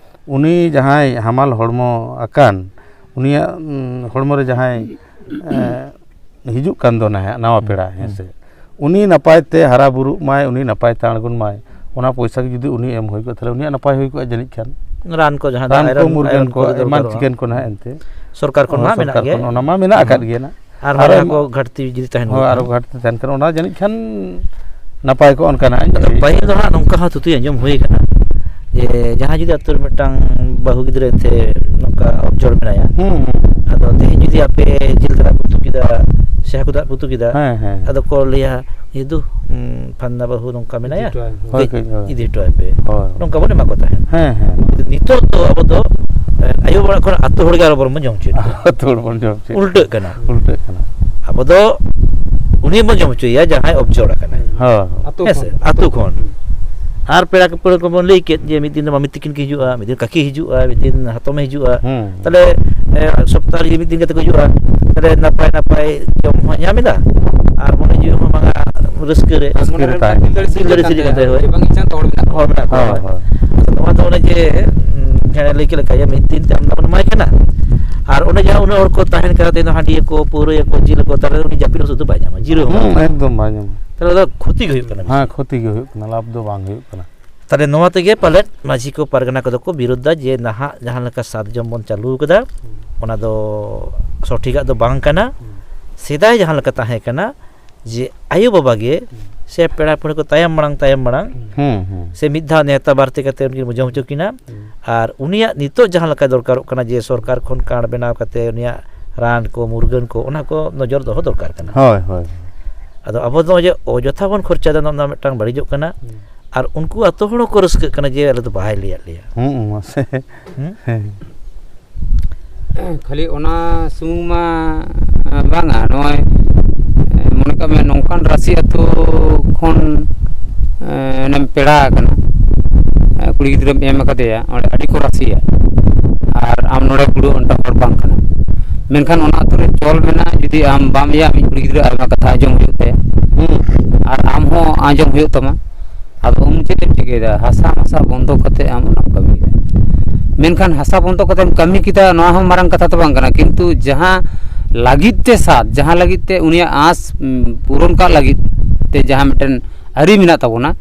ᱩᱱᱤ ᱡᱟᱦᱟᱸᱭ ᱦᱟᱢᱟᱞ ᱦᱚᱲᱢᱚ ᱟᱠᱟᱱ, ᱩᱱᱤᱭᱟᱜ, ᱩᱸ, ᱦᱚᱲᱢᱚ ᱨᱮ ᱡᱟᱦᱟᱸᱭ, ᱮᱸ, ᱦᱤᱡᱩᱜ ᱠᱟᱱ ᱫᱚ ᱱᱟᱦᱟᱜ ᱱᱟᱣᱟ ᱦᱩᱸ, ᱯᱮᱲᱟ, ᱦᱩᱸ᱾ ᱦᱮᱸ ᱥᱮ, ᱩᱱᱤ ᱱᱟᱯᱟᱭ ᱛᱮ ᱦᱟᱨᱟ ᱵᱩᱨᱩᱜ ᱢᱟᱭ, ᱩᱱᱤ ᱱᱟᱯᱟᱭ ᱛᱮ ᱟᱬᱜᱚᱱ ᱢᱟᱭ, ᱚᱱᱟ ᱯᱚᱭᱥᱟ ᱜᱮ ᱡᱩᱫᱤ ᱩᱱᱤ ᱮᱢ ᱦᱩᱭ ᱠᱚᱜᱼᱟ, ᱛᱟᱦᱞᱮ ᱩᱱᱤᱭᱟᱜ ᱱᱟᱯᱟᱭ ᱦᱩᱭ ᱠᱚᱜᱼᱟ ᱡᱟᱹᱱᱤᱡ ᱠᱷᱟᱱ᱾ ᱨᱟᱱ ᱠᱚ ᱡᱟᱦᱟᱸ ᱫᱚ ᱨᱟᱱ ᱠᱚ, ᱟᱭᱨᱚᱱ, ᱢᱩᱨᱜᱟᱹᱱ ᱟᱭᱨᱚᱱ ᱠᱚ, ᱠᱚ ᱮᱢᱟᱱ ᱫᱚᱨᱠᱟᱨᱚᱜᱼᱟ᱾ ᱪᱤᱠᱟᱹᱱ ᱠᱚ ᱱᱟᱦᱟᱜ ᱮᱱᱛᱮ᱾ ᱥᱚᱨᱠᱟᱨ ᱠᱷᱚᱱ ᱦᱳᱭ, ᱢᱟ ᱢᱮᱱᱟᱜ ᱥᱚᱨᱠᱟᱨ ᱜᱮᱭᱟ᱾ ᱠᱷᱚᱱ ᱚᱱᱟ ᱢᱟ ᱢᱮᱱᱟᱜ ᱟᱠᱟᱫ ᱜᱮᱭᱟ ᱱᱟᱜ᱾ ᱟᱨ ᱟᱨᱚ ᱦᱚᱸ ᱮᱢ-, ᱮᱢᱚᱜ ᱜᱷᱟᱴᱛᱤ ᱡᱩᱫᱤ ᱛᱟᱦᱮᱱ ᱦᱳᱭ, ᱦᱩᱭᱩᱜ ᱟᱨᱚ ᱠᱷᱟᱱ᱾ ᱜᱷᱟᱴᱛᱤ ᱛᱟᱦᱮᱱ ᱠᱷᱟᱱ, ᱚᱱᱟ ᱡᱟᱹᱱᱤᱡ ᱠᱷᱟᱱ ᱱᱟᱯᱟᱭ ᱠᱚᱜᱼᱟ, ᱚᱱᱠᱟᱱᱟᱜ ᱤᱧ ᱟᱫᱚ ᱞᱟᱹᱭᱮᱫᱼᱟ᱾ ᱯᱟᱹᱦᱤᱞ ᱫᱚ ᱦᱟᱸᱜ ᱱᱚᱝᱠᱟ ᱦᱚᱸ ᱛᱷᱩᱛᱤ ᱟᱸᱡᱚᱢ ᱦᱩᱭ ᱠᱟᱱᱟ ᱡᱮ ᱡᱟᱦᱟᱸᱭ ᱡᱩᱫᱤ ᱟᱹᱛᱩ ᱨᱮ ᱢᱤᱫᱴᱟᱝ ᱵᱟᱹᱦᱩ ᱜᱤᱫᱽᱨᱟᱹ ᱮᱱᱛᱮ ᱱᱚᱝᱠᱟ ᱚᱵᱡᱚᱲ ᱢᱮᱱᱟᱭᱟ, ᱦᱩᱸ, ᱦᱩᱸ᱾ ᱟᱫᱚ ᱛᱮᱦᱮᱧ ᱡᱩᱫᱤ ᱟᱯᱮ ᱡᱤᱞ ᱫᱟᱠᱟ ᱯᱮ ᱩᱛᱩ ᱠᱮᱫᱟ ᱥᱮ ᱦᱟᱹᱠᱩ ᱫᱟᱜ ᱯᱮ ᱩᱛᱩ ᱠᱮᱫᱟ, ᱦᱮᱸ, ᱦᱮᱸ᱾ ᱟᱫᱚ ᱠᱚ ᱞᱟᱹᱭᱟ, "ᱤᱫᱩ, ᱩᱸ, ᱯᱷᱟᱱᱫᱟ ᱵᱟᱹᱦᱩ ᱱᱚᱝᱠᱟ ᱢᱮᱱᱟᱭᱟ, ᱤᱫᱤ ᱦᱚᱴᱚ ᱟᱭ ᱯᱮ᱾ ᱦᱳᱭ, ᱠᱟᱹᱡ ᱠᱟᱹᱡ, ᱦᱳᱭ᱾ ᱤᱫᱤ ᱦᱚᱴᱚ ᱟᱭ ᱯᱮ᱾" ᱦᱳᱭ᱾ ᱱᱚᱝᱠᱟ ᱵᱚᱱ ᱮᱢᱟ ᱠᱚ ᱛᱟᱦᱮᱸᱫ᱾ ᱦᱮᱸ, ᱦᱮᱸ᱾ ᱱᱤᱛᱚᱜ ᱫᱚ ᱟᱵᱚ ᱫᱚ, ᱮ, ᱟᱭᱳ ᱚᱲᱟᱜ ᱠᱷᱚᱱ ᱟᱹᱛᱩ ᱦᱚᱲ ᱜᱮ ᱟᱨᱚ ᱵᱚᱱ ᱡᱚᱢ ᱦᱚᱪᱚᱭᱮᱫ ᱠᱚᱣᱟ᱾ ᱟᱹᱛᱩ ᱦᱚᱲ ᱵᱚᱱ ᱡᱚᱢ ᱦᱚᱪᱚᱭᱮᱫ ᱩᱞᱴᱟᱹᱜ ᱠᱚᱣᱟ᱾ ᱠᱟᱱᱟ᱾ ᱩᱞᱴᱟᱹᱜ ᱠᱟᱱᱟ᱾ ᱟᱵᱚ ᱫᱚ ᱩᱱᱤ ᱵᱚᱱ ᱡᱚᱢ ᱦᱚᱪᱚᱭᱮᱭᱟ ᱡᱟᱦᱟᱸᱭ ᱚᱵᱡᱚᱲ ᱟᱠᱟᱱᱟᱭ᱾ ᱦᱳᱭ᱾ ᱟᱹᱛᱩ ᱦᱮᱸ ᱥᱮ? ᱠᱷᱚᱱ᱾ ᱟᱹᱛᱩ ᱠᱷᱚᱱ᱾ ᱟᱨ ᱯᱮᱲᱟ ᱯᱟᱹᱲᱦᱟᱹ ᱠᱚᱵᱚᱱ ᱞᱟᱹᱭ ᱠᱮᱫ ᱡᱮ ᱢᱤᱫ ᱫᱤᱱ ᱫᱚ ᱢᱟᱢᱤ ᱛᱤᱠᱤᱱ ᱠᱤᱱ ᱦᱤᱡᱩᱜᱼᱟ, ᱢᱤᱫ ᱫᱤᱱ ᱠᱟᱹᱠᱤ ᱦᱤᱡᱩᱜᱼᱟ, ᱢᱤᱫ ᱫᱤᱱ ᱦᱟᱛᱚᱢᱮ ᱦᱤᱡᱩᱜᱼᱟ᱾ ᱦᱩᱸ᱾ ᱛᱟᱦᱞᱮ, ᱮ, ᱥᱚᱯᱛᱟᱦᱚ ᱨᱮ ᱢᱤᱫ ᱫᱤᱱ ᱠᱟᱛᱮ ᱠᱚ ᱦᱤᱡᱩᱜᱼᱟ᱾ ᱛᱟᱦᱞᱮ ᱱᱟᱯᱟᱭ ᱱᱟᱯᱟᱭ ᱡᱚᱢ ᱦᱚᱸ ᱧᱟᱢ ᱮᱫᱟ ᱟᱨ ᱢᱚᱱᱮ ᱡᱤᱣᱤ ᱦᱚᱸ ᱵᱟᱝᱟ ᱨᱟᱹᱥᱠᱟᱹ ᱨᱮ᱾ ᱨᱟᱹᱥᱠᱟᱹ ᱨᱮ ᱛᱟᱦᱮᱸ᱾ ᱫᱤᱞ ᱫᱟᱲᱮ ᱥᱤᱨᱤᱡ ᱠᱟᱱ ᱛᱟᱭᱟ᱾ ᱵᱟᱝ ᱤᱧ ᱥᱟᱶ ᱦᱚᱲ ᱢᱮᱱᱟᱜ ᱠᱚᱣᱟ᱾ ᱦᱚᱲ ᱢᱮᱱᱟᱜ ᱠᱚᱣᱟ᱾ ᱦᱳᱭ, ᱦᱳᱭ᱾ ᱟᱫᱚ ᱱᱚᱣᱟ ᱫᱚ ᱚᱱᱮ ᱡᱮ, ᱩᱸ, ᱡᱟᱦᱟᱸᱭ ᱞᱟᱹᱭ ᱠᱮᱫ ᱞᱮᱠᱟ, ᱡᱮ ᱢᱤᱫ ᱫᱤᱱ ᱛᱮ ᱟᱢᱫᱟ ᱵᱚᱱ ᱮᱢᱟᱭ ᱠᱟᱱᱟ᱾ ᱟᱨ ᱚᱸᱰᱮ ᱡᱟᱦᱟᱸ ᱩᱱᱟᱹᱜ ᱦᱚᱲ ᱠᱚ ᱛᱟᱦᱮᱱ ᱠᱟᱱᱟ, ᱛᱮᱦᱮᱧ ᱫᱚ ᱦᱟᱺᱰᱤᱭᱟᱹ ᱠᱚ, ᱯᱟᱹᱣᱨᱟᱹᱭᱟᱹ ᱠᱚ, ᱡᱤᱞ ᱠᱚ, ᱛᱟᱦᱞᱮ ᱩᱱᱤ ᱡᱟᱹᱯᱤᱫ ᱦᱚᱸ ᱥᱩᱫᱷᱩ ᱵᱟᱭ ᱧᱟᱢᱟ, ᱡᱤᱨᱟᱹᱣ ᱦᱚᱸ ᱵᱟᱭ ᱦᱩᱸ, ᱧᱟᱢᱟ᱾ ᱮᱠᱫᱚᱢ ᱵᱟᱭ ᱧᱟᱢᱟ᱾ ᱛᱟᱦᱞᱮ ᱫᱚ ᱠᱷᱚᱛᱤ ᱜᱮ ᱦᱩᱭᱩᱜ ᱠᱟᱱᱟ ᱦᱮᱸ, ᱵᱮᱥᱤ᱾ ᱠᱷᱚᱛᱤ ᱜᱮ ᱦᱩᱭᱩᱜ ᱠᱟᱱᱟ, ᱞᱟᱵᱷ ᱫᱚ ᱵᱟᱝ ᱦᱩᱭᱩᱜ ᱠᱟᱱᱟ᱾ ᱛᱟᱦᱞᱮ ᱱᱚᱣᱟ ᱛᱮᱜᱮ ᱯᱟᱞᱮᱫ ᱢᱟᱹᱡᱷᱤ ᱠᱚ ᱯᱟᱨᱜᱟᱱᱟ ᱠᱚᱫᱚ ᱠᱚ ᱵᱤᱨᱳᱫᱷ ᱫᱟ ᱡᱮ ᱱᱟᱦᱟᱜ ᱡᱟᱦᱟᱸ ᱞᱮᱠᱟ ᱥᱟᱛ ᱡᱚᱢ ᱵᱚᱱ ᱪᱟᱹᱞᱩ ᱟᱠᱟᱫᱟ, ᱦᱩᱸ᱾ ᱚᱱᱟ ᱫᱚ ᱥᱚᱴᱷᱤᱠᱟᱜ ᱫᱚ ᱵᱟᱝ ᱠᱟᱱᱟ᱾ ᱦᱩᱸ᱾ ᱥᱮᱫᱟᱭ ᱡᱟᱦᱟᱸ ᱞᱮᱠᱟ ᱛᱟᱦᱮᱸ ᱠᱟᱱᱟ, ᱡᱮ ᱟᱭᱳ ᱵᱟᱵᱟ ᱜᱮ ᱦᱩᱸ᱾ ᱥᱮ ᱯᱮᱲᱟ ᱯᱟᱹᱲᱦᱟᱹ ᱠᱚ ᱛᱟᱭᱚᱢ ᱢᱟᱲᱟᱝ, ᱛᱟᱭᱚᱢ ᱢᱟᱲᱟᱝ ᱦᱩᱸ᱾ ᱦᱩᱸ, ᱦᱩᱸ᱾ ᱥᱮ ᱢᱤᱫ ᱫᱷᱟᱣ ᱱᱮᱣᱛᱟ ᱵᱟᱨᱛᱮ ᱠᱟᱛᱮ ᱩᱱᱠᱤᱱ ᱵᱚᱱ ᱡᱚᱢ ᱦᱚᱪᱚ ᱠᱤᱱᱟ᱾ ᱦᱩᱸ᱾ ᱟᱨ ᱩᱱᱤᱭᱟᱜ ᱱᱤᱛᱚᱜ ᱡᱟᱦᱟᱸ ᱞᱮᱠᱟ ᱫᱚᱨᱠᱟᱨᱚᱜ ᱠᱟᱱᱟ ᱡᱮ ᱥᱚᱨᱠᱟᱨ ᱠᱷᱚᱱ ᱠᱟᱬ ᱵᱮᱱᱟᱣ ᱠᱟᱛᱮ ᱩᱱᱤᱭᱟᱜ ᱨᱟᱱ ᱠᱚ, ᱢᱩᱨᱜᱟᱹᱱ ᱠᱚ, ᱚᱱᱟ ᱠᱚ ᱱᱚᱡᱚᱨ ᱫᱚᱦᱚ ᱫᱚᱨᱠᱟᱨ ᱠᱟᱱᱟ᱾ ᱦᱳᱭ, ᱦᱳᱭ᱾ ᱟᱫᱚ ᱟᱵᱚ ᱫᱚ ᱱᱚᱜᱼᱚᱭ ᱡᱮ ᱚᱡᱚᱛᱷᱟ ᱵᱚᱱ ᱠᱷᱚᱨᱪᱟᱭᱮᱫᱟ, ᱱᱚᱜᱼᱚ ᱱᱚᱣᱟ ᱢᱤᱫᱴᱟᱝ ᱵᱟᱹᱲᱤᱡᱚᱜ ᱠᱟᱱᱟ᱾ ᱦᱩᱸ᱾ ᱟᱨ ᱩᱱᱠᱩ ᱟᱛᱳ ᱦᱚᱲ ᱦᱚᱸᱠᱚ ᱨᱟᱹᱥᱠᱟᱹᱜ ᱠᱟᱱᱟ ᱡᱮ ᱟᱞᱮ ᱫᱚ ᱵᱟᱭ ᱞᱟᱹᱭᱟᱫ ᱞᱮᱭᱟ᱾ ᱦᱩᱸ, ᱢᱟᱥᱮ᱾ ᱦᱩᱸ? ᱦᱮᱸ᱾ ᱠᱷᱟᱹᱞᱤ ᱚᱱᱟ ᱥᱩᱢᱩᱝ ᱢᱟ ᱵᱟᱝᱟ, ᱱᱚᱜᱼᱚᱭ ᱢᱚᱱᱮ ᱠᱟᱜ ᱢᱮ ᱱᱚᱝᱠᱟᱱ ᱨᱟᱥᱤ ᱟᱛᱳ ᱠᱷᱚᱱ ᱮᱢ ᱯᱮᱲᱟ ᱟᱠᱟᱱᱟ, ᱠᱩᱲᱤ ᱜᱤᱫᱽᱨᱟᱹᱢ ᱮᱢ ᱟᱠᱟᱫᱮᱭᱟ, ᱚᱸᱰᱮ ᱟᱹᱰᱤ ᱠᱚ ᱨᱟᱥᱤᱭᱟ, ᱟᱨ ᱟᱢ ᱱᱚᱰᱮ ᱠᱩᱲᱟᱹ ᱚᱱᱴᱟ ᱦᱚᱲ ᱵᱟᱝ ᱠᱟᱱᱟ᱾ ᱢᱮᱱᱠᱷᱟᱱ ᱚᱱᱟ ᱟᱹᱛᱩ ᱨᱮ ᱪᱚᱞ ᱢᱮᱱᱟᱜᱼᱟ, ᱡᱩᱫᱤ ᱟᱢ ᱵᱟᱢ ᱤᱭᱟ, ᱢᱤᱫ ᱠᱩᱲᱤ ᱜᱤᱫᱽᱨᱟᱹ ᱟᱭᱢᱟ ᱠᱟᱛᱷᱟ ᱟᱸᱡᱚᱢ ᱦᱩᱭᱩᱜ ᱛᱟᱭᱟ, ᱟᱨ ᱟᱢ ᱦᱚᱸ ᱟᱸᱡᱚᱢ ᱦᱩᱭᱩᱜ ᱛᱟᱢᱟ᱾ ᱟᱫᱚ ᱩᱱ ᱪᱮᱫ ᱮᱢ ᱪᱤᱠᱟᱹᱭᱮᱫᱟ? ᱦᱟᱥᱟ ᱢᱟᱥᱟ ᱵᱚᱱᱫᱚ ᱠᱟᱛᱮ ᱟᱢ ᱚᱱᱟᱢ ᱠᱟᱹᱢᱤᱭᱮᱫᱟ᱾ ᱢᱮᱱᱠᱷᱟᱱ ᱦᱟᱥᱟ ᱵᱚᱱᱫᱚ ᱠᱟᱛᱮᱢ ᱠᱟᱹᱢᱤ ᱠᱮᱫᱟ, ᱱᱚᱣᱟ ᱦᱚᱸ ᱢᱟᱨᱟᱝ ᱠᱟᱛᱷᱟ ᱫᱚ ᱵᱟᱝ ᱠᱟᱱᱟ, ᱠᱤᱱᱛᱩ ᱡᱟᱦᱟᱸ ᱞᱟᱹᱜᱤᱫ ᱛᱮ ᱥᱟᱫ, ᱡᱟᱦᱟᱸ ᱞᱟᱹᱜᱤᱫ ᱛᱮ ᱩᱱᱤᱭᱟᱜ ᱟᱸᱥ, ᱩᱢ, ᱯᱩᱨᱚᱱ ᱠᱟᱜ ᱞᱟᱹᱜᱤᱫ ᱛᱮ ᱡᱟᱦᱟᱸ ᱢᱤᱫᱴᱮᱱ ᱟᱹᱨᱤ ᱢᱮᱱᱟᱜ ᱛᱟᱵᱚᱱᱟ,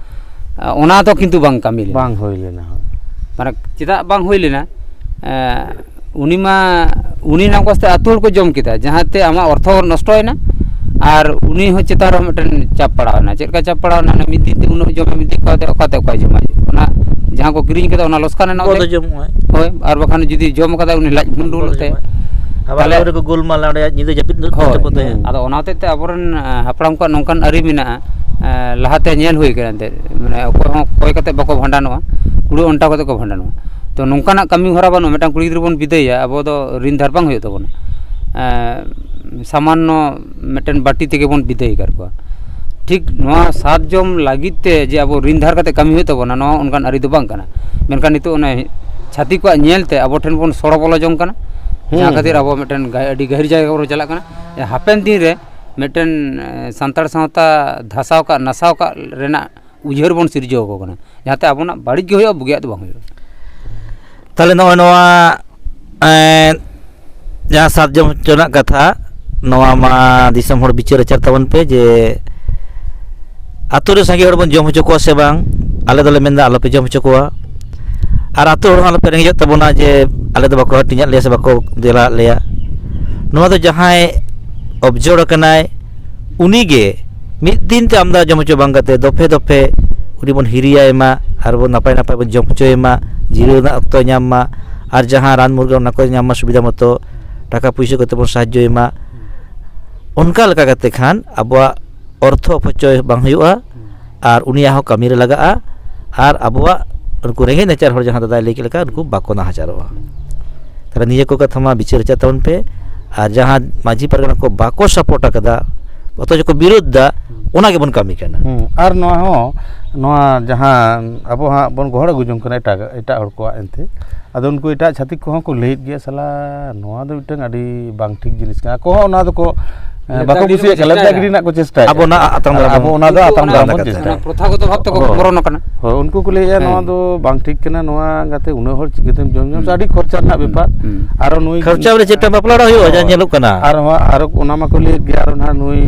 ᱟ, ᱚᱱᱟ ᱫᱚ ᱠᱤᱱᱛᱩ ᱵᱟᱝ ᱠᱟᱹᱢᱤ ᱞᱮᱱᱟ᱾ ᱵᱟᱝ ᱦᱩᱭ ᱞᱮᱱᱟ᱾ ᱢᱟᱱᱮ ᱪᱮᱫᱟᱜ ᱵᱟᱝ ᱦᱩᱭ ᱞᱮᱱᱟ? ᱮ, ᱩᱱᱤ ᱢᱟ, ᱩᱱᱤ ᱱᱟᱜᱚᱥ ᱛᱮ ᱟᱹᱛᱩ ᱦᱚᱲ ᱠᱚ ᱡᱚᱢ ᱠᱮᱫᱟ, ᱡᱟᱦᱟᱸ ᱛᱮ ᱟᱢᱟᱜ ᱚᱨᱛᱷᱚ ᱱᱚᱥᱴᱚᱭᱮᱱᱟ, ᱟᱨ ᱩᱱᱤ ᱦᱚᱸ ᱪᱮᱛᱟᱱ ᱨᱮᱦᱚᱸ ᱢᱤᱫᱴᱮᱱ ᱪᱟᱯ ᱯᱟᱲᱟᱣ ᱮᱱᱟ᱾ ᱪᱮᱫ ᱞᱮᱠᱟ ᱪᱟᱯ ᱯᱟᱲᱟᱣ ᱮᱱᱟ? ᱚᱱᱟ ᱢᱤᱫ ᱫᱤᱱ ᱛᱮ ᱩᱱᱟᱹᱜ ᱡᱚᱢᱟ, ᱢᱤᱫ ᱫᱤᱱ ᱠᱷᱟᱣᱟ ᱛᱮ ᱚᱠᱟᱛᱮ ᱚᱠᱚᱭ ᱡᱚᱢᱟ? ᱚᱱᱟ ᱡᱟᱦᱟᱸ ᱠᱚ ᱠᱤᱨᱤᱧ ᱠᱟᱫᱟ, ᱚᱱᱟ ᱞᱚᱥᱠᱟᱱ ᱮᱱᱟ ᱚᱠᱚᱭ ᱚᱸᱰᱮ᱾ ᱫᱚ ᱡᱚᱢᱚᱜᱼᱟᱭ? ᱦᱳᱭ, ᱟᱨ ᱵᱟᱠᱷᱟᱱ ᱡᱩᱫᱤ ᱡᱚᱢ ᱠᱟᱫᱟ, ᱩᱱᱤ ᱞᱟᱡ ᱵᱷᱩᱱᱰᱩᱞᱚᱜ ᱛᱟᱭᱟ᱾ ᱟᱵᱟᱨ ᱛᱟᱦᱞᱮ ᱟᱹᱣᱨᱤ ᱠᱚ ᱜᱳᱞᱢᱟᱞᱟ, ᱚᱸᱰᱮ ᱧᱤᱫᱟᱹ ᱡᱟᱹᱯᱤᱫ ᱫᱚ ᱦᱳᱭ᱾ ᱛᱟᱠᱚ ᱛᱟᱦᱮᱸᱫ᱾ ᱟᱫᱚ ᱚᱱᱟ ᱦᱚᱛᱮᱡ ᱛᱮ ᱟᱵᱚᱨᱮᱱ, ᱮ, ᱦᱟᱯᱲᱟᱢ ᱠᱚᱣᱟᱜ ᱱᱚᱝᱠᱟᱱ ᱟᱹᱨᱤ ᱢᱮᱱᱟᱜᱼᱟ, ᱮ, ᱞᱟᱦᱟᱛᱮ ᱧᱮᱞ ᱦᱩᱭ ᱠᱟᱱᱟ ᱮᱱᱛᱮᱫ, ᱢᱟᱱᱮ ᱚᱠᱚᱭ ᱦᱚᱸ ᱠᱚᱭ ᱠᱟᱛᱮ ᱵᱟᱠᱚ ᱵᱷᱟᱸᱰᱟᱱᱚᱜᱼᱟ, ᱠᱩᱲᱟᱹ ᱚᱱᱴᱟ ᱠᱟᱛᱮ ᱠᱚ ᱵᱷᱟᱸᱰᱟᱱᱚᱜᱼᱟ᱾ ᱛᱚ ᱱᱚᱝᱠᱟᱱᱟᱜ ᱠᱟᱹᱢᱤ ᱦᱚᱨᱟ ᱵᱟᱹᱱᱩᱜᱼᱟ᱾ ᱢᱤᱫᱴᱟᱝ ᱠᱩᱲᱤ ᱜᱤᱫᱽᱨᱟᱹ ᱵᱚᱱ ᱵᱤᱫᱟᱹᱭᱟ, ᱟᱵᱚ ᱫᱚ ᱨᱤᱱ ᱫᱷᱟᱨ ᱵᱟᱝ ᱦᱩᱭᱩᱜ ᱛᱟᱵᱚᱱᱟ, ᱮ, ᱥᱟᱢᱟᱱᱱᱚ ᱢᱤᱫᱴᱮᱱ ᱵᱟᱹᱴᱤ ᱛᱮᱜᱮ ᱵᱚᱱ ᱵᱤᱫᱟᱹᱭ ᱟᱠᱟᱫ ᱠᱚᱣᱟ᱾ ᱴᱷᱤᱠ ᱱᱚᱣᱟ ᱥᱟᱛ ᱡᱚᱢ ᱞᱟᱹᱜᱤᱫ ᱛᱮ ᱡᱮ ᱟᱵᱚ ᱨᱤᱱ ᱫᱷᱟᱨ ᱠᱟᱛᱮ ᱠᱟᱹᱢᱤ ᱦᱩᱭᱩᱜ ᱛᱟᱵᱚᱱᱟ, ᱱᱚᱣᱟ ᱚᱱᱠᱟᱱ ᱟᱹᱨᱤ ᱫᱚ ᱵᱟᱝ ᱠᱟᱱᱟ᱾ ᱢᱮᱱᱠᱷᱟᱱ ᱱᱤᱛᱚᱜ ᱚᱱᱮ ᱪᱷᱟᱹᱛᱤᱠ ᱠᱚᱣᱟᱜ ᱧᱮᱞ ᱛᱮ ᱟᱵᱚ ᱴᱷᱮᱱ ᱵᱚᱱ ᱥᱚᱲᱚ ᱵᱚᱞᱚ ᱡᱚᱝ ᱠᱟᱱᱟ, ᱦᱩᱸ, ᱡᱟᱦᱟᱸ ᱠᱷᱟᱹᱛᱤᱨ ᱦᱩᱸ᱾ ᱟᱵᱚ ᱢᱤᱫᱴᱮᱱ ᱜᱟ-, ᱟᱹᱰᱤ ᱜᱟᱹᱦᱤᱨ ᱡᱟᱭᱜᱟ ᱵᱚᱱ ᱪᱟᱞᱟᱜ ᱠᱟᱱᱟ᱾ ᱦᱟᱯᱮᱱ ᱫᱤᱱ ᱨᱮ ᱢᱤᱫᱴᱮᱱ, ᱮ, ᱥᱟᱱᱛᱟᱲ ᱥᱟᱶᱛᱟ ᱫᱷᱟᱥᱟᱣ ᱠᱟᱜ, ᱱᱟᱥᱟᱣ ᱠᱟᱜ ᱨᱮᱱᱟᱜ ᱩᱭᱦᱟᱹᱨ ᱵᱚᱱ ᱥᱤᱨᱡᱟᱹᱣ ᱟᱠᱚ ᱠᱟᱱᱟ, ᱡᱟᱦᱟᱸᱛᱮ ᱟᱵᱚᱱᱟᱜ ᱵᱟᱹᱲᱤᱡ ᱜᱮ ᱦᱩᱭᱩᱜᱼᱟ, ᱵᱩᱜᱤᱭᱟᱜ ᱫᱚ ᱵᱟᱝ ᱦᱩᱭᱩᱜᱼᱟ᱾ ᱛᱟᱦᱞᱮ ᱱᱚᱜᱼᱚᱭ ᱱᱚᱣᱟ, ᱮᱸ, ᱡᱟᱦᱟᱸ ᱥᱟᱛ ᱡᱚᱢ ᱦᱚᱪᱚ ᱨᱮᱱᱟᱜ ᱠᱟᱛᱷᱟ, ᱱᱚᱣᱟ ᱢᱟ ᱫᱤᱥᱚᱢ ᱦᱚᱲ ᱵᱤᱪᱟᱹᱨ ᱟᱪᱟᱨ ᱛᱟᱵᱚᱱ ᱯᱮ ᱡᱮ ᱟᱛᱳ ᱨᱮ ᱥᱟᱸᱜᱮ ᱦᱚᱲ ᱵᱚᱱ ᱡᱚᱢ ᱦᱚᱪᱚ ᱠᱚᱣᱟ ᱥᱮ ᱵᱟᱝ? ᱟᱞᱮ ᱫᱚᱞᱮ ᱢᱮᱱᱫᱟ ᱟᱞᱚᱯᱮ ᱡᱚᱢ ᱦᱚᱪᱚ ᱠᱚᱣᱟ᱾ ᱟᱨ ᱟᱛᱳ ᱦᱚᱲ ᱦᱚᱸ ᱟᱞᱚᱯᱮ ᱨᱮᱸᱜᱮᱡᱚᱜ ᱛᱟᱵᱚᱱᱟ ᱡᱮ ᱟᱞᱮ ᱫᱚ ᱵᱟᱠᱚ ᱦᱟᱹᱴᱤᱧᱟᱫ ᱞᱮᱭᱟ ᱥᱮ ᱵᱟᱠᱚ ᱫᱮᱞᱟᱣᱟᱫ ᱞᱮᱭᱟ᱾ ᱱᱚᱣᱟ ᱫᱚ ᱡᱟᱦᱟᱸᱭ ᱚᱵᱡᱚᱲ ᱟᱠᱟᱱᱟᱭ, ᱩᱱᱤᱜᱮ ᱢᱤᱫ ᱫᱤᱱ ᱛᱮ ᱟᱢᱫᱟ ᱡᱚᱢ ᱦᱚᱪᱚ ᱵᱟᱝ ᱠᱟᱛᱮ ᱫᱚᱯᱷᱮ ᱫᱚᱯᱷᱮ ᱩᱱᱤ ᱵᱚᱱ ᱦᱤᱨᱤᱭᱟᱭ ᱢᱟ, ᱟᱨ ᱵᱚᱱ ᱱᱟᱯᱟᱭ ᱱᱟᱯᱟᱭ ᱵᱚᱱ ᱡᱚᱢ ᱦᱚᱪᱚᱭᱮ ᱢᱟ, ᱡᱤᱨᱟᱹᱣ ᱨᱮᱱᱟᱜ ᱚᱠᱛᱚᱭ ᱧᱟᱢ ᱢᱟ, ᱟᱨ ᱡᱟᱦᱟᱸ ᱨᱟᱱ ᱢᱩᱨᱜᱟᱹᱱ ᱚᱱᱟ ᱠᱚᱭ ᱧᱟᱢ ᱢᱟ ᱥᱩᱵᱤᱫᱷᱟ ᱢᱚᱛᱚ, ᱴᱟᱠᱟ ᱯᱩᱭᱥᱟᱹ ᱠᱚᱛᱮ ᱵᱚᱱ ᱥᱟᱦᱟᱡᱽᱡᱚᱭᱮ ᱢᱟ᱾ ᱚᱱᱠᱟ ᱞᱮᱠᱟ ᱠᱟᱛᱮ ᱠᱷᱟᱱ ᱟᱵᱚᱣᱟᱜ ᱚᱨᱛᱷᱚ ᱚᱯᱚᱪᱚᱭ ᱵᱟᱝ ᱦᱩᱭᱩᱜᱼᱟ, ᱟᱨ ᱩᱱᱤᱭᱟᱜ ᱦᱚᱸ ᱠᱟᱹᱢᱤ ᱨᱮ ᱞᱟᱜᱟᱜᱼᱟ, ᱟᱨ ᱟᱵᱚᱣᱟᱜ ᱩᱱᱠᱩ ᱨᱮᱸᱜᱮᱡ ᱱᱟᱪᱟᱨ ᱦᱚᱲ ᱡᱟᱦᱟᱸ ᱫᱟᱫᱟᱭ ᱞᱟᱹᱭ ᱠᱮᱫ ᱞᱮᱠᱟ, ᱩᱱᱠᱩ ᱵᱟᱠᱚ ᱱᱟᱦᱟᱪᱟᱨᱚᱜᱼᱟ᱾ ᱛᱟᱦᱞᱮ ᱱᱤᱭᱟᱹ ᱠᱚ ᱠᱟᱛᱷᱟ ᱢᱟ ᱵᱤᱪᱟᱹᱨ ᱦᱚᱪᱚ ᱛᱟᱵᱚᱱ ᱯᱮ, ᱟᱨ ᱡᱟᱦᱟᱸ ᱢᱟᱹᱡᱷᱤ ᱯᱟᱨᱜᱟᱱᱟ ᱠᱚ ᱵᱟᱠᱚ ᱥᱟᱯᱳᱨᱴ ᱟᱠᱟᱫᱟ, ᱚᱛᱷᱚᱪᱚ ᱠᱚ ᱵᱤᱨᱳᱫᱷ ᱫᱟ, ᱚᱱᱟ ᱜᱮᱵᱚᱱ ᱠᱟᱹᱢᱤ ᱠᱟᱱᱟ᱾ ᱦᱩᱸ, ᱟᱨ ᱱᱚᱣᱟ ᱦᱚᱸ ᱱᱚᱣᱟ ᱡᱟᱦᱟᱸ ᱟᱵᱚ ᱦᱟᱸᱜ ᱵᱚᱱ ᱜᱚᱦᱚᱲ ᱟᱹᱜᱩ ᱡᱚᱝ ᱠᱟᱱᱟ ᱮᱴᱟᱜ, ᱮᱴᱟᱜ ᱦᱚᱲ ᱠᱚᱣᱟᱜ ᱮᱱᱛᱮ, ᱟᱫᱚ ᱩᱱᱠᱩ ᱮᱴᱟᱜ ᱪᱷᱟᱹᱛᱤᱠ ᱠᱚᱦᱚᱸ ᱠᱚ ᱞᱟᱹᱭᱮᱫ ᱜᱮᱭᱟ, "ᱥᱟᱞᱟ, ᱱᱚᱣᱟ ᱫᱚ ᱢᱤᱫᱴᱟᱝ ᱟᱹᱰᱤ ᱵᱟᱝ ᱴᱷᱤᱠ ᱡᱤᱱᱤᱥ ᱠᱟᱱᱟ᱾" ᱟᱠᱚ ᱦᱚᱸ ᱚᱱᱟ ᱫᱚᱠᱚ, ᱮ, ᱞᱮᱵᱫᱟ ᱵᱟᱠᱚ ᱜᱤᱰᱤ ᱠᱩᱥᱤᱭᱟᱜ ᱨᱮᱱᱟᱜ ᱠᱟᱱᱟ, ᱠᱚ ᱞᱮᱵᱫᱟ ᱪᱮᱥᱴᱟᱭᱮᱫᱟ᱾ ᱜᱤᱰᱤ ᱨᱮᱱᱟᱜ ᱠᱚ ᱪᱮᱥᱴᱟᱭᱮᱫᱟ᱾ ᱟᱵᱚ ᱚᱱᱟ ᱟᱛᱟᱝ ᱟᱨ ᱫᱟᱨᱟᱢ ᱟᱵᱚ ᱵᱚᱱ ᱚᱱᱟ ᱫᱚ ᱪᱮᱥᱴᱟᱭᱟ᱾ ᱚᱱᱟ ᱯᱨᱚᱛᱷᱟ ᱜᱚᱛᱚ ᱵᱷᱟᱵ ᱛᱮᱠᱚ ᱦᱳᱭ᱾ ᱵᱚᱨᱚᱱ ᱟᱠᱟᱱᱟ᱾ ᱦᱳᱭ, ᱩᱱᱠᱩ ᱠᱚ ᱞᱟᱹᱭᱮᱫᱼᱟ, ᱦᱮᱸ᱾ ᱱᱚᱣᱟ ᱫᱚ ᱵᱟᱝ ᱴᱷᱤᱠ ᱠᱟᱱᱟ, ᱱᱚᱣᱟ ᱜᱟᱛᱮ ᱩᱱᱟᱹᱜ ᱦᱚᱲ ᱪᱤᱠᱟᱹᱛᱮᱢ ᱡᱚᱢ ᱧᱩ? ᱦᱩᱸ᱾ ᱟᱹᱰᱤ ᱠᱷᱚᱨᱪᱟ ᱨᱮᱱᱟᱜ ᱦᱩᱸ᱾ ᱵᱮᱯᱟᱨ᱾ ᱦᱩᱸ᱾ ᱟᱨᱚ ᱱᱩᱭ ᱠᱷᱚᱨᱪᱟ ᱵᱚᱞᱮ ᱪᱮᱫ ᱞᱮᱠᱟ ᱵᱟᱯᱞᱟ ᱚᱲᱟᱜ ᱦᱩᱭᱩᱜᱼᱟ, ᱡᱟ ᱦᱳᱭ᱾ ᱧᱮᱞᱚᱜ ᱠᱟᱱᱟ᱾ ᱟᱨ ᱦᱚᱸ, ᱟᱨᱚ ᱚᱱᱟ ᱢᱟᱠᱚ ᱞᱟᱹᱭᱮᱫ ᱜᱮᱭᱟ, ᱟᱨᱚ ᱱᱟᱦᱟᱜ ᱱᱩᱭ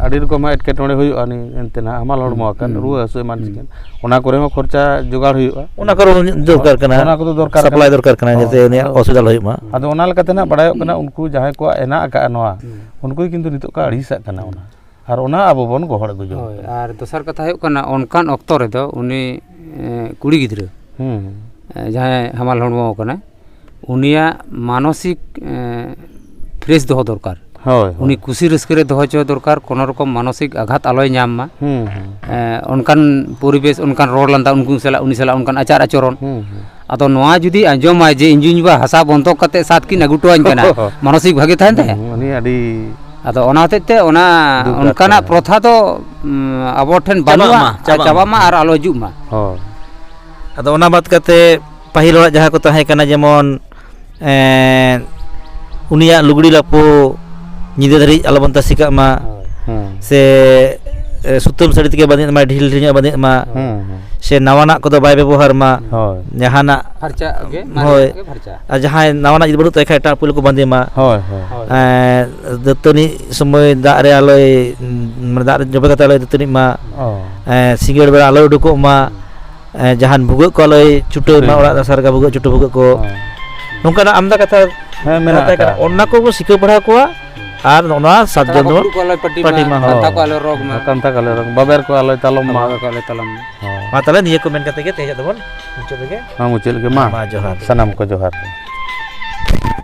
ᱟᱹᱰᱤ ᱨᱚᱠᱚᱢᱟᱜ ᱮᱴᱠᱮᱴᱚᱬᱮ ᱦᱩᱭᱩᱜᱼᱟ, ᱱᱩᱭ ᱮᱱᱛᱮ ᱱᱟᱦᱟᱜ ᱦᱟᱢᱟᱞ ᱦᱚᱲᱢᱚ ᱟᱠᱟᱱ, ᱦᱩᱸ᱾ ᱨᱩᱣᱟᱹ ᱦᱟᱹᱥᱩ ᱮᱢᱟᱱ ᱦᱩᱸ᱾ ᱪᱤᱠᱟᱹᱱ, ᱚᱱᱟ ᱠᱚᱨᱮ ᱦᱚᱸ ᱠᱷᱚᱨᱪᱟ ᱡᱚᱜᱟᱲ ᱦᱩᱭᱩᱜᱼᱟ᱾ ᱚᱱᱟ ᱠᱚᱨᱮ ᱫᱚᱨᱠᱟᱨ ᱠᱟᱱᱟ᱾ ᱚᱱᱟ ᱠᱚᱫᱚ ᱫᱚᱨᱠᱟᱨ ᱥᱟᱯᱞᱟᱭ ᱠᱟᱱᱟ᱾ ᱫᱚᱨᱠᱟᱨ ᱠᱟᱱᱟ, ᱦᱳᱭ᱾ ᱡᱟᱛᱮ ᱩᱱᱤᱭᱟᱜ ᱟᱫᱚ ᱚᱥᱩᱵᱤᱫᱷᱟ ᱟᱞᱚ ᱦᱩᱭᱩᱜ ᱢᱟ᱾ ᱟᱫᱚ ᱚᱱᱟ ᱞᱮᱠᱟᱛᱮ ᱱᱟᱦᱟᱜ ᱵᱟᱲᱟᱭᱚᱜ ᱠᱟᱱᱟ, ᱩᱱᱠᱩ ᱡᱟᱦᱟᱸᱭ ᱠᱚᱣᱟᱜ ᱦᱮᱱᱟᱜ ᱟᱠᱟᱫᱼᱟ ᱱᱚᱣᱟ, ᱦᱩᱸ᱾ ᱩᱱᱠᱩ ᱜᱮ ᱠᱤᱱᱛᱩ ᱱᱤᱛᱚᱜ ᱠᱚ ᱟᱹᱲᱤᱥᱟᱜ ᱠᱟᱱᱟ ᱚᱱᱟ᱾ ᱟᱨ ᱚᱱᱟ ᱟᱵᱚ ᱵᱚᱱ ᱜᱚᱦᱚᱲ ᱟᱹᱜᱩ ᱡᱚᱝ ᱦᱳᱭ, ᱠᱟᱱᱟ᱾ ᱟᱨ ᱫᱚᱥᱟᱨ ᱠᱟᱛᱷᱟ ᱦᱩᱭᱩᱜ ᱠᱟᱱᱟ, ᱚᱱᱠᱟᱱ ᱚᱠᱛᱚ ᱨᱮᱫᱚ ᱩᱱᱤ, ᱮ, ᱠᱩᱲᱤ ᱜᱤᱫᱽᱨᱟᱹ, ᱦᱩᱸ᱾ ᱮ, ᱡᱟᱦᱟᱸᱭ ᱦᱟᱢᱟᱞ ᱦᱚᱲᱢᱚ ᱠᱟᱱᱟᱭ, ᱩᱱᱤᱭᱟᱜ ᱢᱟᱱᱚᱥᱤᱠ, ᱮ, ᱯᱷᱨᱮᱥ ᱫᱚᱦᱚ ᱫᱚᱨᱠᱟᱨ᱾ ᱦᱳᱭ, ᱦᱳᱭ᱾ ᱩᱱᱤ ᱠᱩᱥᱤ ᱨᱟᱹᱥᱠᱟᱹ ᱨᱮ ᱫᱚᱦᱚ ᱦᱚᱪᱚ ᱫᱚᱨᱠᱟᱨ, ᱠᱳᱱᱳ ᱨᱚᱠᱚᱢ ᱢᱟᱱᱚᱥᱤᱠ ᱟᱜᱷᱟᱛ ᱟᱞᱚᱭ ᱧᱟᱢ ᱢᱟ᱾ ᱦᱩᱸ, ᱦᱩᱸ᱾ ᱮ, ᱚᱱᱠᱟᱱ ᱯᱚᱨᱤᱵᱮᱥ, ᱚᱱᱠᱟᱱ ᱨᱚᱲ ᱞᱟᱸᱫᱟ, ᱩᱱᱠᱩ ᱥᱟᱞᱟᱜ, ᱩᱱᱤ ᱥᱟᱞᱟᱜ ᱚᱱᱠᱟᱱ ᱟᱪᱟᱨ ᱟᱪᱚᱨᱚᱱ᱾ ᱦᱩᱸ, ᱦᱩᱸ᱾ ᱟᱫᱚ ᱱᱚᱣᱟ ᱡᱩᱫᱤ ᱟᱸᱡᱚᱢᱟᱭ ᱡᱮ ᱤᱧ ᱡᱩᱧ ᱵᱟ ᱦᱟᱥᱟ ᱵᱚᱱᱫᱚᱠ ᱠᱟᱛᱮ ᱥᱟᱛ ᱠᱤᱱ ᱟᱹᱜᱩ ᱦᱚᱴᱚᱣᱟᱹᱧ ᱠᱟᱱᱟ, ᱢᱟᱱᱚᱥᱤᱠ ᱵᱷᱟᱜᱮ ᱛᱟᱦᱮᱱ ᱛᱟᱭᱟ? ᱦᱩᱸ, ᱩᱱᱤ ᱟᱹᱰᱤ ᱟᱫᱚ ᱚᱱᱟ ᱦᱚᱛᱮᱡ ᱛᱮ ᱚᱱᱟ ᱫᱩᱠ ᱚᱱᱠᱟᱱᱟᱜ ᱟᱴᱠᱟᱨᱟ᱾ ᱯᱨᱚᱛᱷᱟ ᱫᱚ, ᱩᱢ, ᱟᱵᱚ ᱴᱷᱮᱱ ᱪᱟᱵᱟᱜ ᱵᱟᱹᱱᱩᱜᱼᱟ, ᱢᱟ, ᱟᱨ ᱪᱟᱵᱟᱜ ᱪᱟᱵᱟᱜ ᱢᱟ᱾ ᱢᱟ ᱟᱨ ᱟᱞᱚ ᱦᱤᱡᱩᱜ ᱢᱟ᱾ ᱦᱳᱭ᱾ ᱟᱫᱚ ᱚᱱᱟ ᱵᱟᱫ ᱠᱟᱛᱮ ᱯᱟᱹᱦᱤᱞ ᱦᱚᱲᱟᱜ ᱡᱟᱦᱟᱸ ᱠᱚ ᱛᱟᱦᱮᱸ ᱠᱟᱱᱟ, ᱡᱮᱢᱚᱱ, ᱮᱸ, ᱩᱱᱤᱭᱟᱜ ᱞᱩᱜᱽᱲᱤ ᱞᱟᱯᱚ ᱧᱤᱫᱟᱹ ᱫᱷᱟᱹᱨᱤᱡ ᱟᱞᱚᱵᱚᱱ ᱛᱟᱥᱮ ᱠᱟᱜ ᱢᱟ, ᱦᱳᱭ᱾ ᱦᱩᱸ᱾ ᱥᱮ, ᱮ, ᱥᱩᱛᱟᱹᱢ ᱥᱟᱹᱲᱤ ᱛᱮᱜᱮ ᱵᱟᱸᱫᱮᱜ ᱢᱟ, ᱰᱷᱤᱞ ᱰᱷᱤᱞ ᱧᱚᱜ ᱵᱟᱸᱫᱮᱜ ᱢᱟ, ᱦᱩᱸ, ᱦᱩᱸ᱾ ᱥᱮ ᱱᱟᱣᱟᱱᱟᱜ ᱠᱚᱫᱚ ᱵᱟᱭ ᱵᱮᱵᱚᱦᱟᱨ ᱢᱟ, ᱦᱳᱭ᱾ ᱡᱟᱦᱟᱱᱟᱜ, ᱯᱷᱟᱨᱪᱟᱜ ᱜᱮ, ᱦᱳᱭ᱾ ᱢᱟᱨᱮᱭᱟᱜ ᱜᱮ ᱯᱷᱟᱨᱪᱟ᱾ ᱟᱨ ᱡᱟᱦᱟᱸᱭ ᱱᱟᱣᱟᱱᱟᱜ ᱡᱩᱫᱤ ᱵᱟᱹᱱᱩᱜ ᱛᱟᱭ ᱠᱷᱟᱡ, ᱮᱴᱟᱜ ᱯᱩᱭᱞᱩ ᱠᱚ ᱵᱟᱸᱫᱮ ᱢᱟ᱾ ᱦᱳᱭ, ᱦᱳᱭ᱾ ᱦᱳᱭ᱾ ᱮᱸ, ᱫᱟᱹᱛᱟᱹᱱᱤ ᱥᱚᱢᱚᱭ ᱫᱟᱜ ᱨᱮ ᱟᱞᱚᱭ, ᱢᱟᱱᱮ, ᱫᱟᱜ ᱨᱮ ᱡᱚᱵᱮ ᱠᱟᱛᱮ ᱟᱞᱚᱭ ᱫᱟᱹᱛᱟᱹᱱᱤᱜ ᱢᱟ᱾ ᱚ᱾ ᱮᱸ, ᱥᱤᱸᱜᱟᱹᱲ ᱵᱮᱲᱟ ᱟᱞᱚᱭ ᱩᱰᱩᱠᱚᱜ ᱢᱟ᱾ ᱮᱸ, ᱡᱟᱦᱟᱱ ᱵᱷᱩᱜᱟᱹᱜ ᱠᱚ ᱟᱞᱚᱭ ᱪᱷᱩᱴᱟᱹᱣ ᱢᱟ, ᱦᱩᱸ᱾ ᱚᱲᱟᱜ ᱨᱮ ᱥᱟᱨᱜᱟ ᱵᱷᱩᱜᱟᱹᱜ, ᱪᱩᱴᱩ ᱵᱷᱩᱜᱟᱹᱜ ᱠᱚ᱾ ᱚ᱾ ᱱᱚᱝᱠᱟᱱᱟᱜ ᱟᱢᱫᱟ ᱠᱟᱛᱷᱟ ᱦᱮᱸ, ᱢᱮᱱᱟᱜ ᱛᱟᱦᱮᱸ ᱠᱟᱱᱟ᱾ ᱟᱠᱟᱫ᱾ ᱚᱱᱟ ᱠᱚᱵᱚ ᱥᱤᱠᱷᱟᱹᱣ ᱯᱟᱲᱦᱟᱣ ᱠᱚᱣᱟ᱾ ᱟᱨ ᱱᱚᱜᱼᱚ ᱱᱚᱣᱟ ᱥᱟᱛ ᱯᱟᱛᱲᱟ ᱡᱚᱱ ᱠᱚ ᱫᱚ ᱯᱷᱩᱲᱩᱜ ᱠᱚ ᱟᱞᱚᱭ ᱯᱟᱹᱴᱤ ᱢᱟ, ᱯᱟᱹᱴᱤ ᱢᱟ, ᱠᱟᱱᱛᱷᱟ ᱦᱳᱭ᱾ ᱠᱚ ᱟᱞᱚᱭ ᱨᱚᱜᱽ ᱢᱟ᱾ ᱠᱟᱱᱛᱷᱟ ᱠᱚ ᱟᱞᱚᱭ ᱨᱚᱜᱽ, ᱵᱟᱵᱮᱨ ᱠᱚ ᱟᱞᱚᱭ ᱛᱟᱞᱚᱢ ᱢᱟ᱾ ᱵᱟᱵᱮᱨ ᱠᱚ ᱟᱞᱚᱭ ᱛᱟᱞᱚᱢ ᱢᱟ᱾ ᱦᱳᱭ᱾ ᱢᱟ ᱛᱟᱦᱞᱮ ᱱᱤᱭᱟᱹ ᱠᱚ ᱢᱮᱱ ᱠᱟᱛᱮ ᱜᱮ ᱛᱮᱦᱮᱧᱟᱜ ᱫᱚᱵᱚᱱ ᱢᱩᱪᱟᱹᱫ ᱞᱮᱜᱮ᱾ ᱢᱟ ᱢᱩᱪᱟᱹᱫ ᱞᱮᱜᱮ, ᱢᱟ᱾ ᱢᱟ ᱡᱚᱦᱟᱨ᱾ ᱥᱟᱱᱟᱢ ᱠᱚ ᱡᱚᱦᱟᱨ᱾